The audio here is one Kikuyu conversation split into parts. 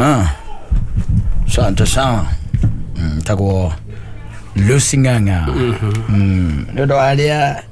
Aha. Asante sana. Tagwo Lucy Ng'ang'a. Nĩ ũndũ wa arĩa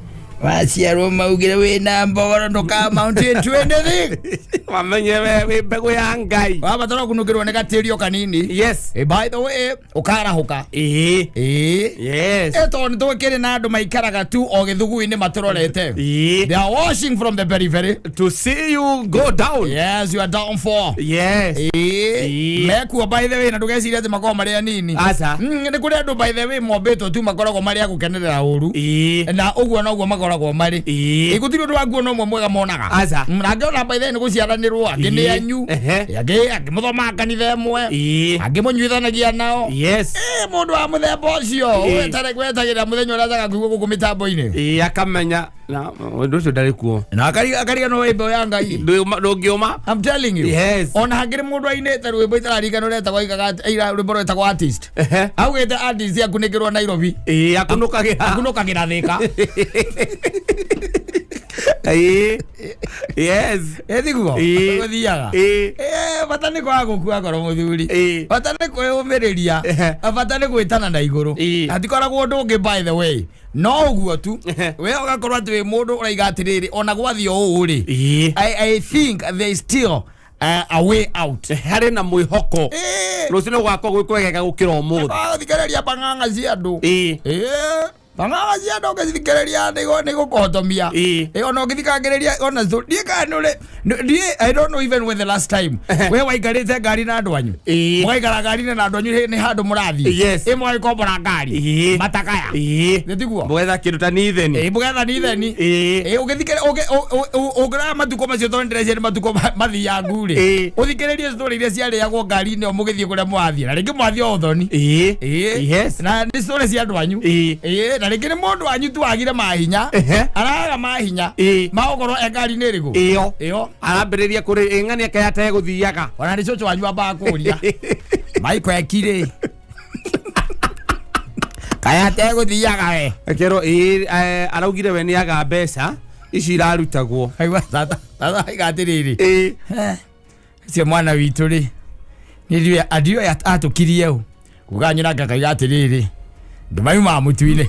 waciarwo maugire wĩna mbogoro ndũka mountain to anything. Wamenye we wĩ mbegũ ya Ngai. Wabatara kũnukĩrwo nĩ gatĩrio kanini. Yes. By the way, ũkarahũka. Ĩĩ. Ĩĩ. Yes. Tondũ nĩ twĩkĩrĩ na andũ maikaraga tu o gĩthugui-inĩ matũrorete. Ĩĩ. They are watching from the periphery. To see you go down. Yes, you are down for. Yes. Ĩĩ. Ĩĩ. Mekuo by the way na ndũgecirie atĩ makoragwo marĩ anini. Aca. Nĩ kũrĩ andũ by the way mombĩtwo tu makoragwo marĩ a gũkenerera ũru. Ĩĩ. Na ũguo noguo makoragwo marĩ. Ĩĩ. Gũtirĩ ũndũ wa nguona ũmwe mwega monaga. Aca. Na angĩ ona by the way nĩ gũciaranĩrwo, angĩ nĩ Ĩĩ. anyu, Ehe. angĩ mũthomaga kanitha ĩmwe, Ĩĩ. angĩ mũnyuithanagia nao. Yes. Mũndũ wa mũthemba ũcio Ĩĩ. wetagĩrĩra mũthenya ũrĩa atakakuigua gũkũ mĩtambo-inĩ. Ĩĩ akamenya na ũndũ ũcio ndarĩ kuo. Na akariganwo wĩmbo ya Ngai. Ndũngĩũma. I'm telling you. Yes. Ona hangĩrĩ mũndũ ainĩte rwĩmbo itararigana rwetagwo aigaga rwĩmbo rwetagwo artist. Ehe. Augĩte artist akunĩkĩrwo Nairobi. Ĩĩ akunũkagĩra. Akunũkagĩra Thĩka. Ĩĩ. Yes. Ĩthiguo. Ĩĩ. Gũthiaga. Ĩĩ. Bata nĩ kwaga gũkua ngoro mũthuri. Ĩĩ. Bata nĩ kwĩyũmĩrĩria. Ehe. Bata nĩ gwĩtana na igũrũ. Ĩĩ. Hatikoragwo ũndũ ũngĩ by the way. No ũguo tu. Ehe. We ũgakorwo atĩ wĩ mũndũ ũraiga atĩrĩrĩ ona gwathiĩ o ũũ rĩ. Ĩĩ. I think there is still a way out. Harĩ na mwĩhoko. Ĩĩ. Rũciũ nĩ gũgakorwo gwĩ kwegega gũkĩra ũmũthĩ. Thikĩrĩria bang'ang'a cia andũ. Ĩĩ. Ĩĩ. Bang'ang'a cia andũ ũngĩcithikĩrĩria nĩ gũkũhotomia. Ĩĩ. Ona ũngĩthikangĩrĩria ona ndiĩ kana nĩ ũrĩ ndiĩ I don't know even when the last time we waikarĩte ngari na andũ anyu. Ĩĩ. Mũgaikara ngari-inĩ na andũ anyu nĩ handũ mũrathiĩ. Yes. Ĩ mũgagĩkombora ngari. Ĩĩ. Matakaya. Ĩĩ. Nĩ tiguo? Mũgetha kĩndũ ta nitheni. Ĩĩ mũgetha nitheni. Ĩĩ. Ĩĩ ũngĩthikĩrĩria ũngĩrora matukũ macio tondũ ndĩreciria nĩ matukũ mathiangu rĩ. Ĩĩ. Ũthikĩrĩrie story iria ciarĩagwo ngari-inĩ ĩyo mũgĩthiĩ kũrĩa mũrathiĩ na rĩngĩ mwathiĩ o ũthoni. Ĩĩ. Ĩĩ. Yes. Na nĩ story cia andũ anyu. Ĩĩ. Ĩĩ na rĩngĩ nĩ mũndũ wanyu tu wagire mahinya. Ehe. Araga mahinya. Ĩĩ. Ma gũkorwo e ngari-inĩ ĩrĩkũ? Ĩyo. Ĩyo. Arambĩrĩria kũrĩ ĩng'ania kaya ategũthiaga. Ona nĩ cũcũ wanyu ambaga kũria. Maiko ekirĩ. Kaya ategũthiaga we. Akerwo ĩĩ araugire we nĩaga mbeca ici irarutagwo. Aigua tata tata aiga atĩrĩrĩ. Ĩĩ. Ũcio mwana witũ rĩ nĩ ndiũĩ atũkirie ũ kuga nyina akaiga atĩrĩrĩ ndũma yumaga mũtu-inĩ.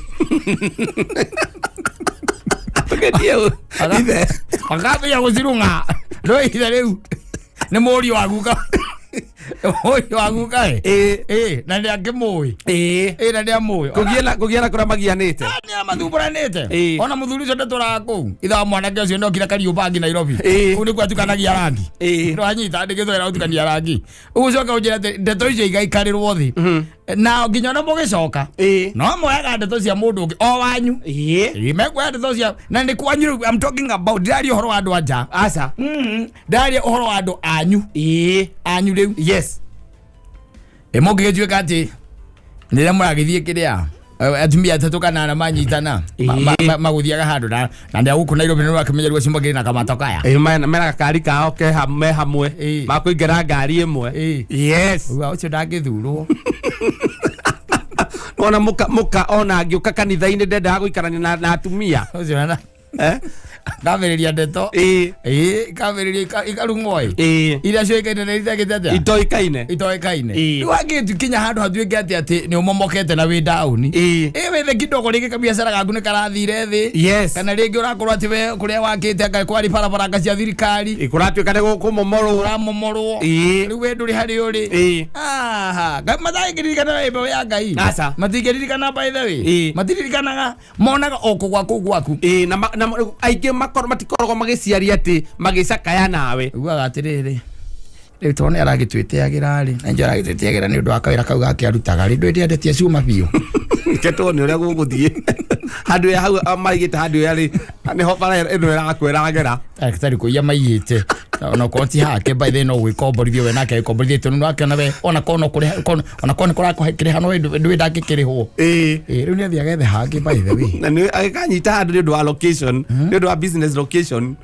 Tũgerie ũ. Ithe. Akambia gũcirung'a no ithe rĩu nĩ mũriũ wa guka. Mũriũ wa guka ĩ. Ĩĩ. Ĩ na nĩ angĩmũĩ. Ĩĩ. Ĩ na nĩ amũĩ. Kũgiana kũrĩa magianĩte. Nĩ amathumbũranĩte. Ĩĩ. Ona mũthuri ũcio ndatũraga kũu. Ithe wa mwanake ũcio nĩokire Kariũbangi Nairobi. Ĩĩ. Kũu nĩkuo atukanagia rangi. Ĩĩ. Nĩwanyita ndĩ gĩthwera gũtukania rangi. Ũgũcoka ũnjĩre atĩ ndeto icio igaikarĩrwo thĩ. Na nginya ona mũgĩcoka. Ĩĩ. No moyaga ndeto cia mũndũ ũngĩ o wanyu. Ĩĩ. Ĩĩ mekuoya ndeto cia na nĩ kwanyu rĩu I'm talking about ndĩraria ũhoro wa andũ a nja. Aca. Ndĩraria ũhoro wa andũ anyu. Ĩĩ. Anyu rĩu. Yes. Ĩ mũngĩgĩtuĩka atĩ rĩrĩa mũragĩthiĩ kĩrĩa atumia atatũ kana ana manyitana magũthiaga handũ na nĩ gũkũ Nairobi nĩ wakĩmenya rĩu acio makĩrĩ na kamatokaya. Ĩĩ mena gakari kao ke me hamwe. Ĩĩ. Makũingĩra ngari ĩmwe. Ĩĩ. Yes. Uga ũcio ndangĩthurwo. Ona mũka ona angĩũka kanitha-inĩ ndendaga gũikarania na atumia. Ũcio na Eh? kambĩrĩria ndeto. Ĩĩ. Ĩĩ kambĩrĩria ikarung'wo ĩ. Ĩĩ. Iria cioĩkaine na iria atĩa? Itoĩkaine. Itoĩkaine. Ĩĩ. Rĩu hangĩkinya handũ hatuĩke atĩ atĩ nĩ ũmomokete na wĩ down. Ĩĩ. Ĩ wĩthĩ kidogo rĩngĩ kabiacara gaku nĩ karathire thĩ. Yes. Kana rĩngĩ ũrakorwo atĩ we kũrĩa wakĩte anga kwarĩ barabara anga cia thirikari. Ĩ, kũratuĩka nĩ gũkũmomorwo. Ũramomorwo. Ĩĩ. Rĩu we ndũrĩ harĩa ũrĩ. Ĩĩ. Aha. Matangĩririkana mbeũ ya Ngai. Aca. Matingĩririkana by the way. Ĩĩ. Matiririkanaga monaga o kũgwa kũu gwaku. Ĩĩ na aingĩ matikoragwo magĩciaria atĩ magĩcakaya nawe. Ugaga atĩrĩrĩ rĩu tondũ nĩ aragĩtwĩtĩagĩra rĩ na njo aragĩtwĩtĩagĩra nĩ ũndũ wa kawĩra kau gake arutaga rĩ ndwĩ ndĩendetie cuma biũ. Reke tuone ũrĩa gũgũthiĩ. Handũ ya hau maigĩte handũ ya rĩ nĩho bara ĩno ĩrakwĩragera. Ndagĩtarĩ kũiya maiyĩte ona okorwo ti hake by the way no gwĩkomborithio we nake agĩkomborithia tondũ nĩwakĩona we ona korwo no kũrĩha ona korwo nĩ kũrakĩrĩha no ndũĩ ndangĩkĩrĩhwo. Ĩĩ. Ĩĩ rĩu nĩ athiĩ agethe hangĩ by the way. Na nĩ agĩkanyita handũ nĩ ũndũ wa location, nĩ ũndũ wa business location.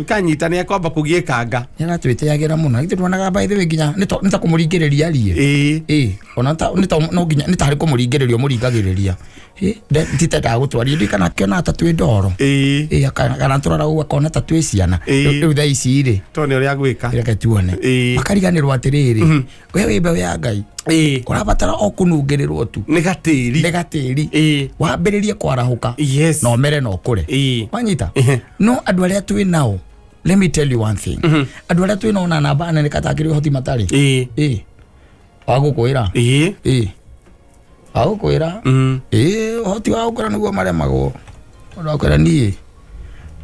Kanyita nĩ ekwamba kũgiĩkanga. Nĩ aratwĩtĩagĩra mũno. Ithuĩ tuonaga by the way nginya nĩ ta kũmũringĩrĩria ariĩ. Ĩĩ. Ĩĩ, ona ta nĩ ta no nginya nĩ tarĩ kũmũringĩrĩria ũmũringagĩrĩria. Ĩ, titendaga gũtwaria ndiũĩ kana akĩonaga ta twĩ ndoro. Ĩĩ. Ĩĩ, kana tũrora ũguo akona ta twĩ ciana. Ĩĩ. Rĩu thaa ici rĩ, Tondũ nĩ ũrĩa agwĩka. reke tuone. Ĩĩ. Makariganĩrwo atĩrĩrĩ, we wĩ mbeũ ya Ngai, Ĩĩ. ũrabatara o kũnungĩrĩrwo tu. Nĩ gatĩri. Nĩ gatĩri. Ĩĩ. Wambĩrĩrie kwarahũka. Yes. Na ũmere na ũkũre. Ĩĩ. Wanyita? Ehe. No andũ arĩa twĩ nao, let me tell you one thing. Andũ arĩa twĩ nao na namba nene katakĩrĩ ũhoti matarĩ. Ĩĩ. Ĩĩ. Wagũkwĩra. Ĩĩ. Ĩĩ. Wagũkwĩra. Ĩĩ, ũhoti wa gũkwĩra nĩguo maremagwo. Ũndũ wa kwĩra niĩ.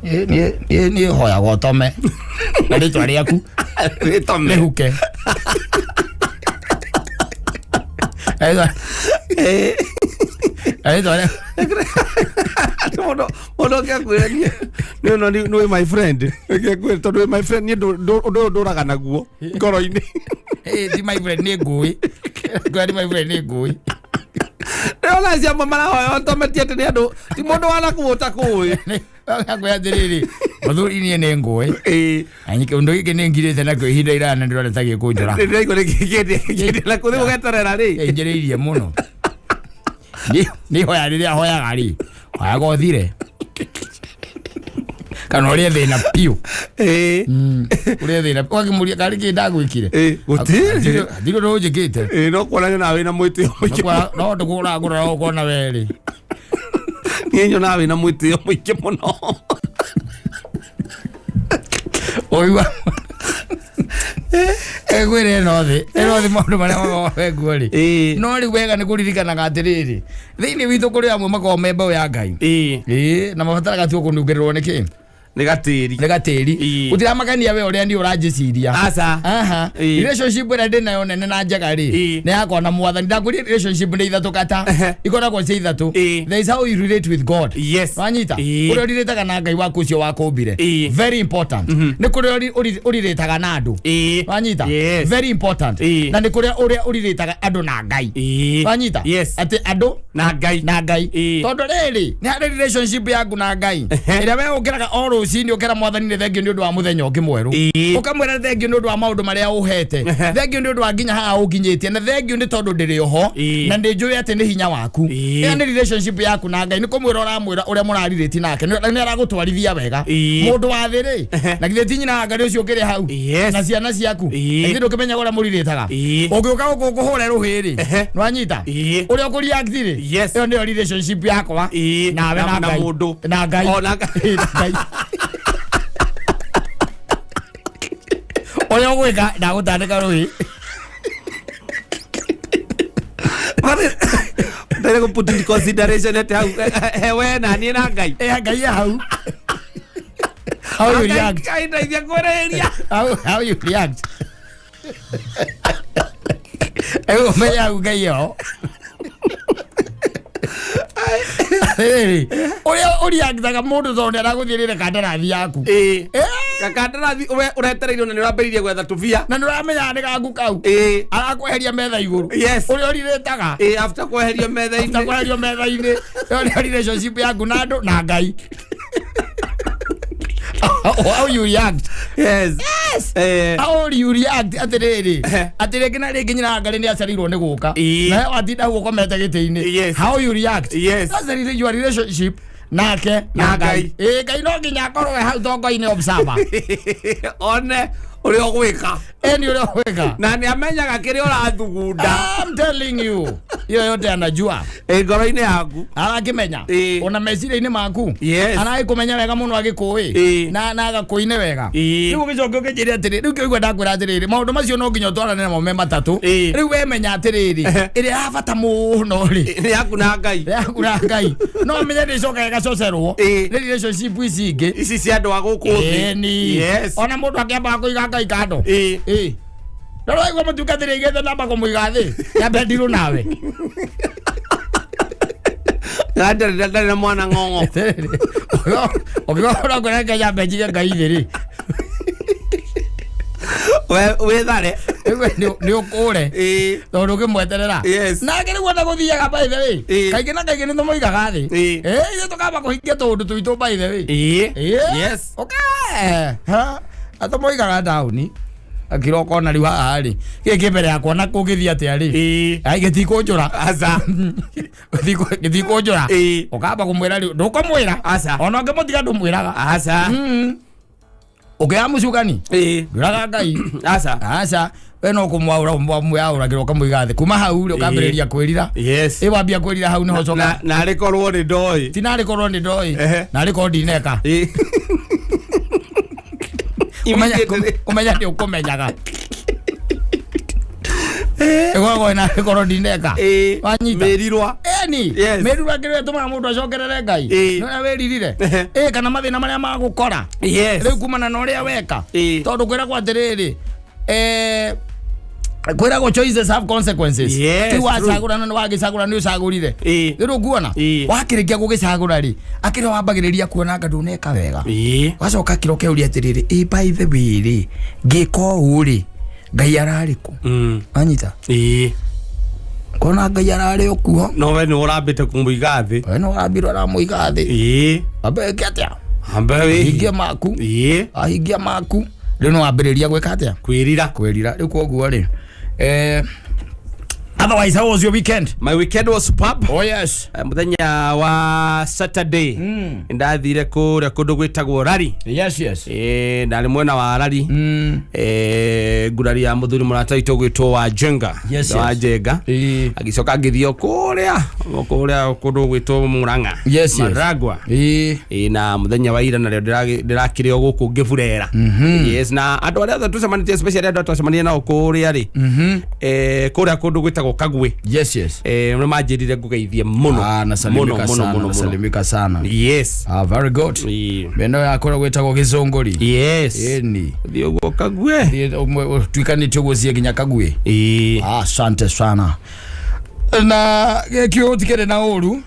Niĩ niĩ niĩ niĩ hoyaga ũtome. Na rĩtwa rĩaku Rĩtome. rĩhuke. Ĩĩ. Na rĩtwa rĩaku. Mũndũ mũndũ ũngĩakwĩra niĩ nĩ no nĩ my friend. Ũngĩakwĩra tondũ wĩ my friend niĩ ũndũ ũyũ ndũraga naguo ngoro-inĩ. Ĩĩ, ti my friend nĩ ngũĩ. Ngũĩ ti my friend nĩ ngũĩ. Ndĩrona acio amwe marahoya ũtome ti atĩ nĩ andũ ti mũndũ wanakũũ ũtakũĩ. Ngakwĩra atĩrĩrĩ, mũthuri niĩ nĩ ngũĩ. Ĩĩ. Na kĩũndũ gĩkĩ nĩ ngirĩte nakĩo ihinda iraya na ndĩrona ta gĩkũnjũra. Ndĩraigua nĩ kĩndĩ na kũthĩ gũgeterera rĩ. Ĩnjĩrĩirie mũno. Nĩ hoya rĩrĩa hoyaga rĩ, hoyaga ũthire. Kana ũrĩe thĩna biũ. Ĩĩ. Ũrĩe thĩna. Ũgakĩmũria karĩ kĩ ndagwĩkire. Ĩĩ, gũtirĩ. Hatirĩ ũndũ ũnjĩkĩte. Ĩĩ, no kuonania nawe wĩna mwĩtĩo mũingĩ mũno. No ndĩkũragũra ũkona werĩ. Niĩ nyonaga wĩna mwĩtĩo mũingĩ mũno. Ũigua ĩkwĩra ĩno thĩ ĩno thĩ maũndũ marĩa makoragwo mekuo rĩ. Ĩĩ. No rĩu wega nĩ kũririkanaga atĩrĩrĩ, thĩinĩ witũ kũrĩ amwe makoragwo me mbeũ ya Ngai. Ĩĩ. Ĩĩ, na mabataraga tu kũnungĩrĩrwo nĩ kĩ? Nĩ gatĩri. Nĩ gatĩri. Ĩĩ. Gũtiramakania we ũrĩa niĩ ũranjĩciria. Aca. Aha. Ĩĩ. Relationship ĩrĩa ndĩ nayo nene na njega rĩ, Ĩĩ. nĩ yakwa na mwathani. Ndakwĩrire relationship nĩ ithatũ kata. Ehe. Ikoragwo ciĩ ithatũ. Ĩĩ. There is how you relate with God. Yes. Wanyita? Ĩĩ. Ũrĩa ũrirĩtaga na Ngai waku ũcio wakũmbire. Ĩĩ. Very important. Nĩ kũrĩa ũrirĩtaga na andũ. Ĩĩ. Wanyita? Yes. Very important. Ĩĩ. Na nĩ kũrĩa ũrĩa ũrirĩtaga andũ na Ngai. Ĩĩ. Wanyita? Yes. Atĩ andũ Na Ngai. na Ngai. Ĩĩ. Tondũ rĩrĩ, nĩ harĩ relationship yaku na Ngai. Ehe. Ĩrĩa we ũkĩraga o rũcinĩ ũkera mwathani nĩ thengio nĩ ũndũ wa mũthenya ũngĩ mwerũ. Ĩĩ. Ũkamwĩra nĩ thengio nĩ ũndũ wa maũndũ marĩa ũhete. Ehe. Thengio nĩ ũndũ wa nginya haha ũnginyĩtie na thengio nĩ tondũ ndĩrĩ oho Ĩĩ. na nĩ njũĩ atĩ nĩ hinya waku. Ĩĩ. Ĩyo nĩ relationship yaku na Ngai nĩ kũmwĩra ũramwĩra ũrĩa mũrarirĩti nake nĩ aragũtwarithia wega. Ĩĩ. Mũndũ wa thĩ rĩ, Ehe. na githĩ ti nyina wa Ngai ũcio ũkĩrĩ hau Yes. na ciana ciaku. Ĩĩ. Na githĩ ndũkĩmenyaga ũrĩa mũrirĩtaga. Ĩĩ. Ũngĩũka gũkũ ngũhũre rũhĩ rĩ, Ehe. nĩwanyita? Ĩĩ. Ũrĩa ũkũreact rĩ, Yes. ĩyo nĩyo relationship yakwa Ĩĩ. nawe Na- na na Ngai. mũndũ. Na Ngai. O, na Ngai. Ĩĩ, na Ngai. Ũrĩa ũgwĩka ndagũtandĩka rũhĩ. Ndere gũ put into consideration atĩ hau he we na niĩ na Ngai. Ĩĩ, Ngai e hau. How you react? Ngai ndeithia kwĩrĩhĩria. How you react? Ĩĩ, ũmenye hau Ngai eho. Rĩrĩ, ũrĩa ũreactaga mũndũ tondũ nĩaragũthiĩrĩre kandarathi yaku. Ĩĩ. Ĩĩ. Gakandarathi we ũretereirwo na nĩ ũrambĩrĩirie gwetha tũbia. Na nĩũramenya nĩ gaku kau. Ĩĩ. Arakweheria metha igũrũ. Yes. Ũrĩa ũrirĩtaga. Ĩĩ, after kweherio metha-inĩ. After kweherio metha-inĩ. Ĩyo nĩyo relationship yaku na andũ na Ngai. How you react? Yes. Yes. Eh. How you react atĩrĩrĩ. Ehe. Atĩ rĩngĩ na rĩngĩ nyina wa Ngai nĩ acereirwo nĩ gũka. Ĩĩ. Na we watinda hau ũkomete gĩtĩ-inĩ. Yes. How you react? Yes. That's the your relationship nake na Na Ngai. Ngai. Ĩĩ Ngai no nginya akorwo e hau tongo-inĩ observer. One ũrĩa ũgwĩka. Ĩni ũrĩa ũgwĩka. Na nĩ amenyaga kĩrĩa ũrathugunda. I'm telling you. Hiyo yote anajua. Ĩ ngoro-inĩ yaku. Arakĩmenya. Ĩĩ. Ona meciria-inĩ maku. Yes. Aragĩkũmenya wega mũno agĩkũĩ. Ĩĩ. Na agakũine wega. Ĩĩ. Rĩu ũgĩcoke ũkĩnjĩre atĩrĩ, rĩu kĩũigua ndakwĩra atĩrĩrĩ, maũndũ macio no nginya ũtwarane namo me matatũ. Ĩĩ. Rĩu we menya atĩrĩrĩ, Ehe. ĩrĩa ya bata mũno rĩ, Nĩ yaku na Ngai. yaku na Ngai. No menye ndĩcokaga ĩgacocerwo Ĩĩ. nĩ relationship ici ingĩ. Ici cia andũ a gũkũ thĩ. Ĩni. Yes. Ona mũndũ akĩambaga kũiga Ngai kando. Ĩĩ. Ĩĩ. Ndoro waigua mũtungatĩri aigĩte namba kũmũiga thĩ. Nyambe ndirũ nawe. Na ndarĩ na mwana ng'ong'o. Ũngĩkorwo ũkwĩra nyambe njige Ngai thĩ rĩ. Wĩthare. Nĩ ũkũre. Ĩĩ. Tondũ ũkĩmweterera. Yes. Nake rĩu ona gũthiaga, by the way, Ĩĩ. kaingĩ na kaingĩ nĩ tũmũigaga thĩ. Ĩĩ. Ĩ, ithuĩ tũkamba kũhingia tũũndũ twitũ, by the way. Ĩĩ. Ĩĩ. Yes. Okay. Ha, atũmũigaga down akira ũkona rĩu haha rĩ, gĩkĩ mbere yakwa na kũngĩthiĩ atĩa rĩ? Ĩĩ. Ai, gĩtikũnjũra. Aca. Gĩtikũnjũra. Ĩĩ. Ũkamba kũmwĩra rĩu ndũkũmwĩra. Aca. Ona ũngĩmũtiga ndũmwĩraga. Aca. Ũkĩoya mũcukani, Ĩĩ. ndũraga Ngai. Aca. Aca, we no kũmwaũra mwĩaũragĩra, ũkamũiga thĩ. Kuma hau rĩ, ũkambĩrĩria kwĩrira. Yes. Ĩ, wambia kwĩrira hau nĩho coka. Na narĩ korwo nĩ ndoĩ. Ti narĩ korwo nĩ ndoĩ. Ehe. Narĩ korwo ndineka. Ĩĩ. Kũmenya Immediately. kũmenya nĩ ũkũmenyaga ĩkoragwo narĩ korwo ndineka. Ĩĩ. Wanyita? Mĩrirwa. Eni. Yes. Mĩrirwa kĩrĩa ĩtũmaga mũndũ acokerere Ngai. Ĩĩ. Nĩ ũrĩa wĩririre. Ehe. Ĩ, kana mathĩna marĩa magũkora Yes. rĩu kumana na ũrĩa weka. Ĩĩ. Tondũ kwĩragwo atĩrĩrĩ, kwĩragwo choices have consequences. Yes, Ti true. wacagũrana nĩ wagĩcagũra, nĩ ũcagũrire. Ĩĩ. Rĩu nguona Ĩĩ. wakĩrĩkia gũgĩcagũra rĩ, akĩrĩa wambagĩrĩria kuona anga ndũneka wega. Ĩĩ. Wacoka kĩro kĩũria atĩrĩrĩ, ĩ, by the way rĩ, ngĩka ũũ rĩ, Ngai ararĩ kũ? Wanyita? Ĩĩ. Kona Ngai ararĩ o kuo. No we nĩ ũrambĩte kũmũiga thĩ. We no ũrambirwo aramũiga thĩ. Ĩĩ. Ambe ĩke atĩa? Ambe wĩhie. Hingia maku. Ĩĩ. Ahingia maku rĩu nĩ wambĩrĩria gwĩka atĩa? Kwĩrira. Kwĩrira. Rĩu koguo rĩ, otherwise, how was your weekend? My weekend was superb. Oh yes. Mũthenya wa Saturday ndathire kũrĩa kũndũ gwĩtagwo Rari. Yes. Ĩĩ, ndarĩ mwena wa Rari. Ngurari ya mũthuri mũrata witũ gwĩtwo wa Jenga. Wa Jenga. Ĩĩ. Agĩcoka ngĩthiĩ o kũrĩa kũndũ gwĩtwo Murang'a. Maragwa. Ĩĩ. Ĩĩ, na mũthenya wa ira narĩo ndĩrakĩrĩ o gũkũ ngĩburera. Yes, na andũ arĩa othe tũcemanĩtie, especially andũ arĩa twacemanirie nao kũrĩa rĩ, kũrĩa kũndũ gwĩtagwo Kagwe, Yes. nĩ manjĩrire ngũgeithie mũno. Ah, Mũno nasalimika mũno sana. mũno mũno. Nasalimika sana. Yes. Ah, very good. Ĩĩ. Mĩena ya kũrĩa gwĩtagwo Gĩcũngũri. Yes. Ĩni. Thiĩ ũguo Kagwe. Tuikanĩtie ũguo ciĩ nginya Kagwe. Ĩĩ. Ah, asante sana. Na gĩkĩo gũtikĩrĩ na ũru,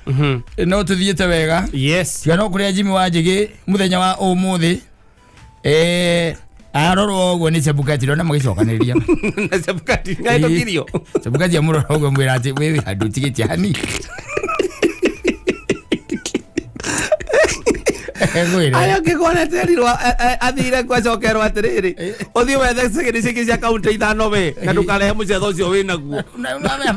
no tũthiĩte wega. Yes. Tiga no kũrĩa Jimmy wa Njĩgĩ mũthenya wa ũmũthĩ, arorwo ũguo nĩ Chebukati, ndona magĩcokanĩrĩria. Na Chebukati nĩahĩtũkirio. Chebukati amũrora ũguo, mwĩra atĩ wĩ handũ ũtigĩtie hanini. Ngwĩre. Aya ngĩkwoneterirwo athire kwacokerwo atĩrĩrĩ, ũthiĩ wethe cigĩrĩ cingĩ cia kaunti ithano we na ndũkarehe mũcetho ũcio wĩ naguo.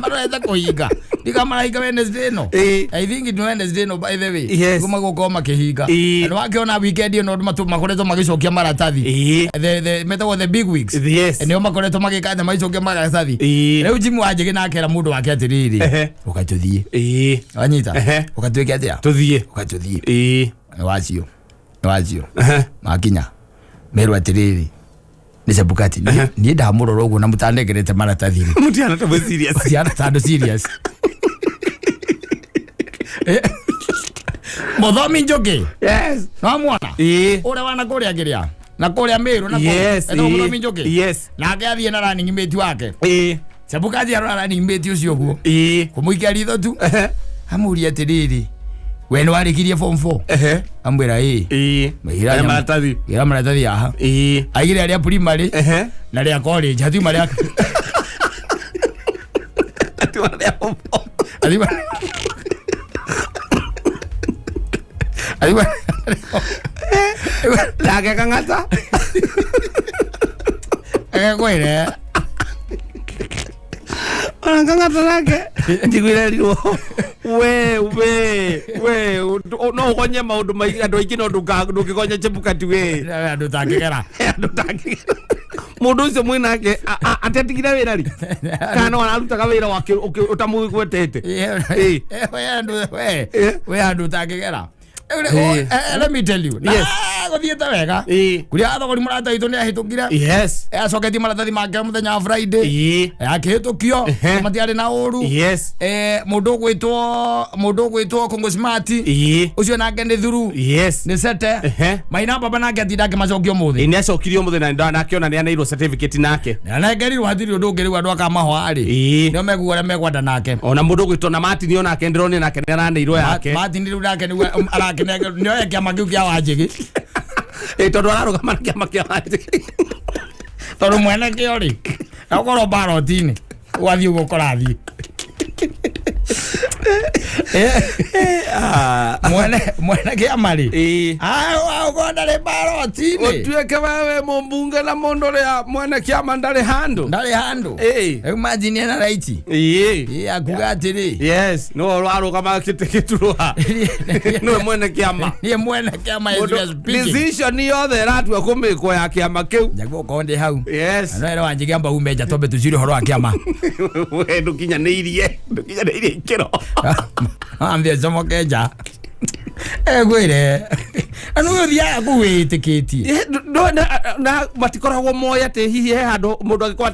Marorete kũhinga, ndikamarahinga Wednesday ĩno. Ĩĩ. I think it Wednesday ĩno, by the way. Yes. Nĩguo magũkorwo makĩhinga. Ĩĩ. Na wakĩona weekend ĩno makoretwo magĩcokia maratathi. Ĩĩ. The metagwo the big wigs. Yes. Nĩo makoretwo magĩka atĩ magĩcokia maratathi. Ĩĩ. Rĩu Jimmy wa Njĩgĩ nakera mũndũ wake atĩrĩrĩ, Ehe. ũka tũthiĩ. Ĩĩ. Wanyita? Ehe. Ũka twĩke atĩa? Tũthiĩ. Ũka tũthiĩ. Ĩĩ. Nĩ wacio, nĩ wacio. Ehe. Makinya merwo atĩrĩrĩ, nĩ Chebukati, niĩ ndamũrora ũguo na mũtanengerete maratathi rĩ. Mũtiana ta mwĩ serious. Tiana tandũ serious. Mũthomi Njũkĩ. Yes. No muona Ĩĩ. ũrĩa wana kũrĩa kĩrĩa na kũrĩa Mĩrũ na kũu. Yes. Etagwo Ĩĩ. Mũthomi Njũkĩ. Yes. Nake athiĩ na running mate wake. Ĩĩ. Chebukati arora running mate ũcio ũguo, Ĩĩ. kũmũikia ritho tu, Ehe. amũria atĩrĩrĩ, we nĩ warĩkirie form 4? Ehe. Amwĩra ĩĩ. Ĩĩ. Maigĩra Aya maratathi. Gĩra maratathi haha. Ĩĩ. Aigire rĩa primary Ehe. na rĩa college, hatiuma rĩa Ati warĩa ũmbo. Hatiuma Nake kang'ata. Agakwĩre. Ona kang'ata nake njiguire rirwo we we no ũgonye maũndũ maingĩ andũ aingĩ, no ndũngĩgonya Chebukati we. Andũ tangĩgera. Andũ tangĩgera mũndũ ũcio mwĩnake atetigire wĩra rĩ, kana no ararutaga wĩra wake ũtamũgwetete. Ĩĩ. We andũ tangĩgera. Ĩĩ. Let me tell you. Yes. Gũthiĩte wega. Ĩĩ. Kuria athogori mũrata witũ nĩ ahĩtũkire. Acoketie maratathi make mũthenya wa Friday. Akĩhĩtũkio. Ehe. Matiarĩ na ũru. Mũndũ ũgwĩtwo Kongo Smart ũcio nake nĩ thuru. Nĩ sete. Maina baba nake atinda akĩmacokia ũmũthĩ. Ĩĩ, nĩ acokirio mũthĩ na nakĩona nĩ aneirwo certificate nake. Anengerirwo, hatirĩ ũndũ ũngĩ rĩu andũ akamahwa rĩ, nĩo meguo ũrĩa mekwenda nake. Ona mũndũ ũgwĩtwo na Martin onake ndĩronire nake nĩ araneirwo yake. Martin rĩu nake nĩguo arakenengerwo nĩoye kĩama kĩu kĩa Wanjĩgĩ. Ĩĩ, tondũ ararũgama na kĩama kĩa Wanjĩgĩ. Tondũ mwene kĩo rĩ, akorwo baroti-inĩ, ũgathiĩ ũguo ũkorathiĩ. Mwene kĩama rĩ, ũkorwo ndarĩ baroti-inĩ. Ũtuĩke wewe mũmbunge na mũndũ ũrĩa mwene kĩama ndarĩ handũ. Ndarĩ handũ. Rĩu imagine ena right. Akuga atĩrĩ. Yes, nĩwe ũrarũgama gĩtĩ gĩturwa. Nĩwe mwene kĩama. Niĩ mwene kĩama as we are speaking. Decision yothe ĩratua kũmĩkwo ya kĩama kĩu. Njaguo okorwo ndĩ hau. Yes. No ĩra wanjige amba ume nja twambe tũcire ũhoro wa kĩama. We ndũkinyanĩirie ikĩro. Ambia comoke nja. Egwĩre. Na nĩ ũthiaga kũu wĩtĩkĩtie. Na matikoragwo moĩ atĩ hihi he handũ mũndũ angĩkorwo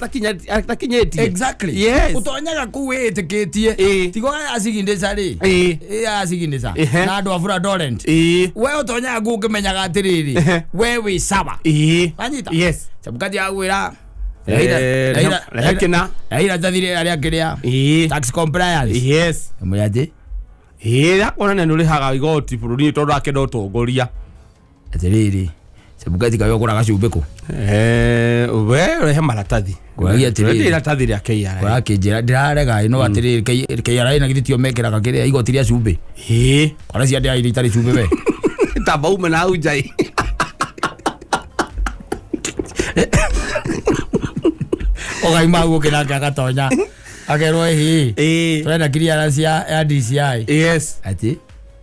atakinyĩtie. Exactly. Yes. Ũtonyaga kũu wĩtĩkĩtie. Tigo aya signature rĩ. Aya signature. Na andũ a fraudulent. We ũtonyaga kũu ũkĩmenyaga atĩrĩrĩ. We wĩ sawa. Wanyita? Yes. Chebukati agwĩra. Rehe kĩna. Raila ndathire arĩa kĩrĩa. Tax compliance. Yes. Mũrĩa atĩ? Yakuonania nĩ ũrĩhaga igoti bũrũri-inĩ tondũ akĩenda ũtongoria. Atĩrĩrĩ, Chebukati kaĩ ũgũraga cumbĩ kũ? We rehe maratathi. Ngũragia atĩrĩrĩ. Rehe iratathi rĩa KRA. Ũrakĩnjĩra ndĩrarega ĩno atĩrĩrĩ KRA na githĩ tio mekĩraga kĩrĩa igoti rĩa cumbĩ. Kora cia ndĩa iria itarĩ cumbĩ we. Tamba ume na hau nja. Ũkaima hau ũngĩ nake agatonya. Akerwo ĩhĩ. Tũrenda clearance ya DCI. Yes. Atĩ?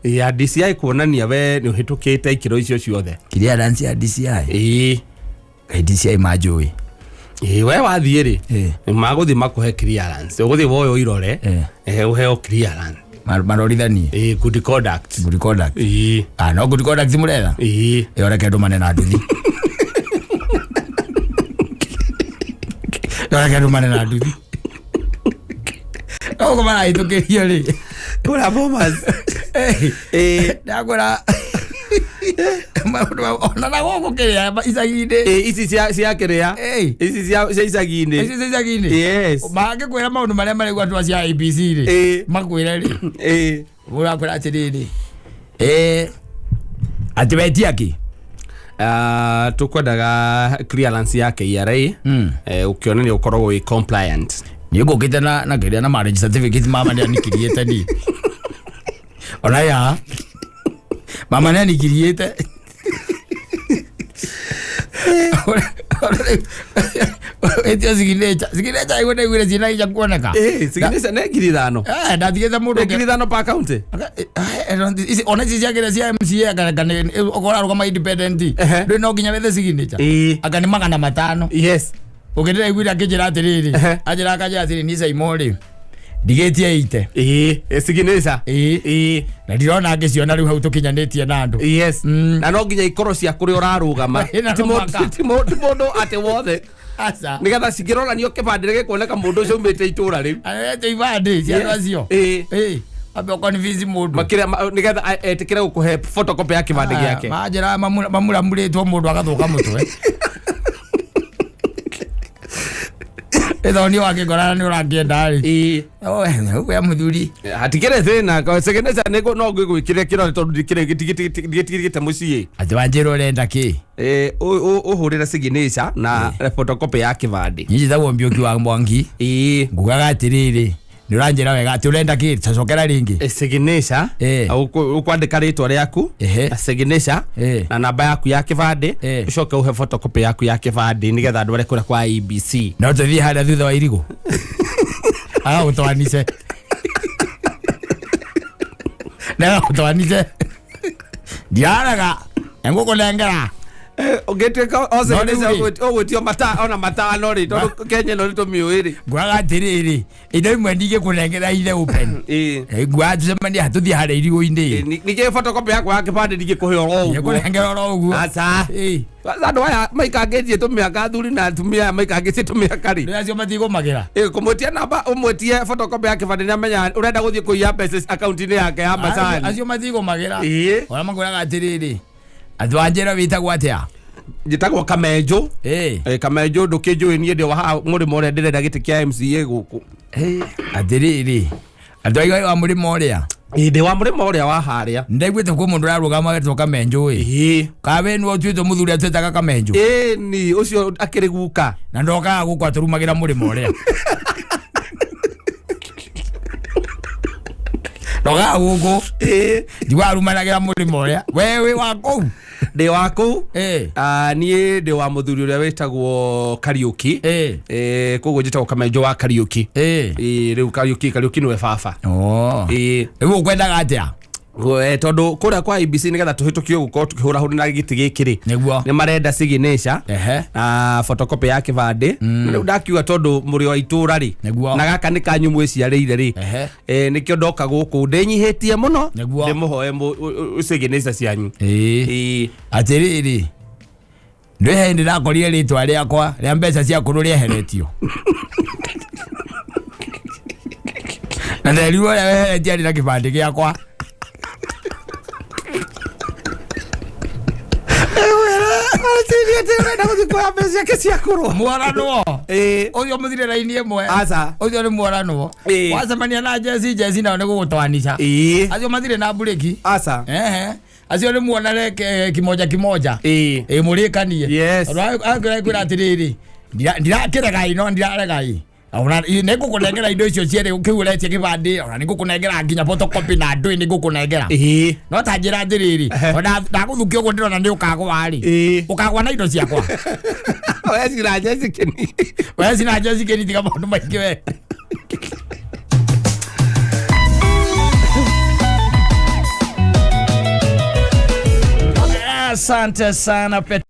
Ya DCI kuonania we nĩ ũhĩtũkĩte ikĩro icio ciothe. Clearance ya DCI. Kaĩ DCI manjũĩ. We wathiĩ rĩ, magũthiĩ makũhe clearance. Ũgũthiĩ woywo irore, ũheo clearance. Marorithanie. Good conduct. Good conduct. No good conduct mũretha? Ĩyo reke ndũmane na nduthi. Ĩyo reke ndũmane na nduthi. Ũguo marahĩtũkĩrio rĩ. Kũrĩa Bomas. Ndakwĩra maũndũ ona na gũkũ kĩrĩa icagi-inĩ. Ici cia kĩrĩa? Ici cia icagi-inĩ. Ici cia icagi-inĩ. Yes. Mangĩkwĩra maũndũ marĩa marĩ andũ acio a IEBC rĩ. Makwĩre rĩ. Ũrakwĩra atĩrĩrĩ. Atĩ wetia kĩ? Tũkwendaga clearance ya KRA. Ũkĩonania ũkoragwo wĩ compliant. Nĩ ngũkĩte na kĩrĩa na marriage certificate mama nĩ anikiriĩte niĩ. Ona ya. Mama nĩ anikiriĩte. Etio signature. Signature igwe nĩ igwire ciĩna ica kuoneka. Signature nĩ 5,000. Ndatigĩte mũndũ. 5,000 per county. Ona ici cia kĩrĩa cia MCA kana ũkorwo arũgama independent. Ndũrĩ no nginya wethe signature. Anga nĩ 500. Yes. Ũngĩndĩra iguire akĩnjĩra atĩrĩrĩ. Anjĩra akanjĩra atĩrĩrĩ niĩ Saimo rĩ. Ndigĩtie ite. Signature. Na ndirona ngĩciona rĩu hau tũkinyanĩtie na andũ. Yes. Na no nginya ikorwo cia kũrĩa ũrarũgama. Ti mũndũ atĩ wothe. Aca. Nĩgetha cingĩronanio kĩbandĩ gĩkuoneka mũndũ ũcio umĩte itũra rĩu. Arete ibandĩ cia andũ acio. Ambe ũconvince mũndũ. Makĩria nĩgetha etĩkĩre gũkũhe photocopy ya kĩbandĩ gĩake. Manjĩra mamuramurĩtwo mũndũ agathũka mũtwe. Ĩtho nĩ wangĩkorana nĩ ũrakĩenda rĩ. We mũthuri. Hatikĩrĩ thĩna, signature nĩ no ngĩgwĩkĩre kĩrore tondũ ndigĩtigĩte mũciĩ. Atĩ wanjĩra ũrenda kĩ? Ũhũrĩre signature na photocopy ya kĩbandĩ. Niĩ njĩtagwo Mbiũki wa Mwangi. Ngugaga atĩrĩrĩ, nĩ ũranjĩra wega atĩ ũrenda kĩ? Cocokera rĩngĩ. Signature. Ũkwandĩka rĩtwa rĩaku, na signature, na namba yaku ya kĩbandĩ, ũcoke ũhe photocopy yaku ya kĩbandĩ nĩgetha ndware kũrĩa kwa IEBC. No tũthiĩ harĩa thutha wa irigũ. Agagũtwanice. Nĩagagũtwanice. Ndiaraga. Nĩngũkũnengera. Ũngĩtuĩka o signature ũgwĩtio ona matano rĩ, tondũ Kenya ĩno nĩtũmĩũĩ rĩ. Ngugaga atĩrĩrĩ, indo imwe ndingĩkũnengera ithe open. Ngugaga tũcemanie tũthiĩ harĩa irigũ-inĩ. Ningĩ photocopy yakwa ya kĩbandĩ ndingĩkũhe oro ũguo. Ndingĩkũnengera oro ũguo. Aca. Andũ aya maikangĩtie tũmĩaka, athuri na atumia aya maikangĩtie tũmĩaka rĩ. Rĩu acio matigũmagĩra. Kũmwĩtia namba ũmwĩtie photocopy ya kĩbandĩ nĩamenya ũrenda gũthiĩ kũiya mbeca akaunti-inĩ yake ya macani. Acio matigũmagĩra. Ona makwĩraga atĩrĩrĩ, andũ a njĩra wĩtagwo atĩa? Njĩtagwo Kamenjũ. Kamenjũ ndũkĩnjũĩ niĩ ndĩ wa haha mũrĩmo ũrĩa ndĩrenda gĩtĩ kĩa MCA gũkũ. Atĩrĩrĩ, andũ aiga wa mũrĩmo ũrĩa? Ndĩ wa mũrĩmo ũrĩa wa harĩa. Ndaiguĩte kwĩ mũndũ ũrarũgama agetwo Kamenjũ ĩ. Ĩĩ. Kawe nĩwe ũtuĩtwo mũthuri atwĩtaga Kamenjũ. Ĩĩ ni ũcio akĩrĩ guka. Na ndokaga gũkũ atũrumagĩra mũrĩmo ũrĩa. Ndokaga gũkũ. Ĩĩ. Ndigwarumanagĩra mũrĩmo ũrĩa. We wĩ wa kũu? Ndĩ wa kũu. Ĩĩ. Niĩ ndĩ wa mũthuri ũrĩa wĩtagwo Kariũki. Ĩĩ. Koguo njĩtagwo Kamenjũ wa Kariũki. Ĩĩ. Ĩĩ, rĩu Kariũki nĩwe baba. Oh. Ĩĩ. Rĩu ũkwendaga atĩa? Tondũ kũrĩa kwa IEBC nĩgetha tũhĩtũkio gũkorwo tũkĩhũrahũra na gĩtĩ gĩkĩ rĩ, Nĩguo. nĩ marenda signature Ehe. na photocopy ya kĩbandĩ. Na rĩu ndakiuga tondũ mũrĩ wa itũra rĩ, Nĩguo. na gaka nĩ kanyu mwĩciarĩire rĩ, Ehe. nĩkĩo ndoka gũkũ ndĩnyihĩtie mũno Nĩguo. ndĩmũhoe signature cianyu. Ĩĩ. Ĩĩ. Atĩrĩrĩ, ndwĩ hĩndĩ ndakorire rĩtwa rĩakwa rĩa mbeca cia kũrũ rĩeheretio. Na nderirwo ũrĩa weheretie arĩ na kĩbandĩ gĩakwa. Mwaranwo. Ũcio mũthire raini ĩmwe. Aca. Ũcio nĩ mwaranwo. Ĩĩ. Wacemania na jeci, jeci nao nĩ gũgũtwanica. Ĩĩ. Acio mathire na mburĩki. Aca. Ehe. Acio nĩ muonane kimoja kimoja. Ĩĩ. Ĩ mũrĩkanie. Yes. Tondũ akwĩra atĩrĩrĩ, ndirakĩrega ĩ, no ndirarega ĩ. Ona nĩ ngũkũnengera indo icio cierĩ kĩu ũretie kĩbandĩ, ona nĩ ngũkũnengera nginya photocopy na ndũĩ nĩ ngũkũnengera. Ĩĩ. No ta njĩra atĩrĩrĩ, ona ndagũthukia ũguo ndĩrona nĩ ũkagwa rĩ. Ĩĩ. Ũkagwa na indo ciakwa. We cina Jessica ni. We cina Jessica ni tiga maũndũ maingĩ we. Asante sana Pet.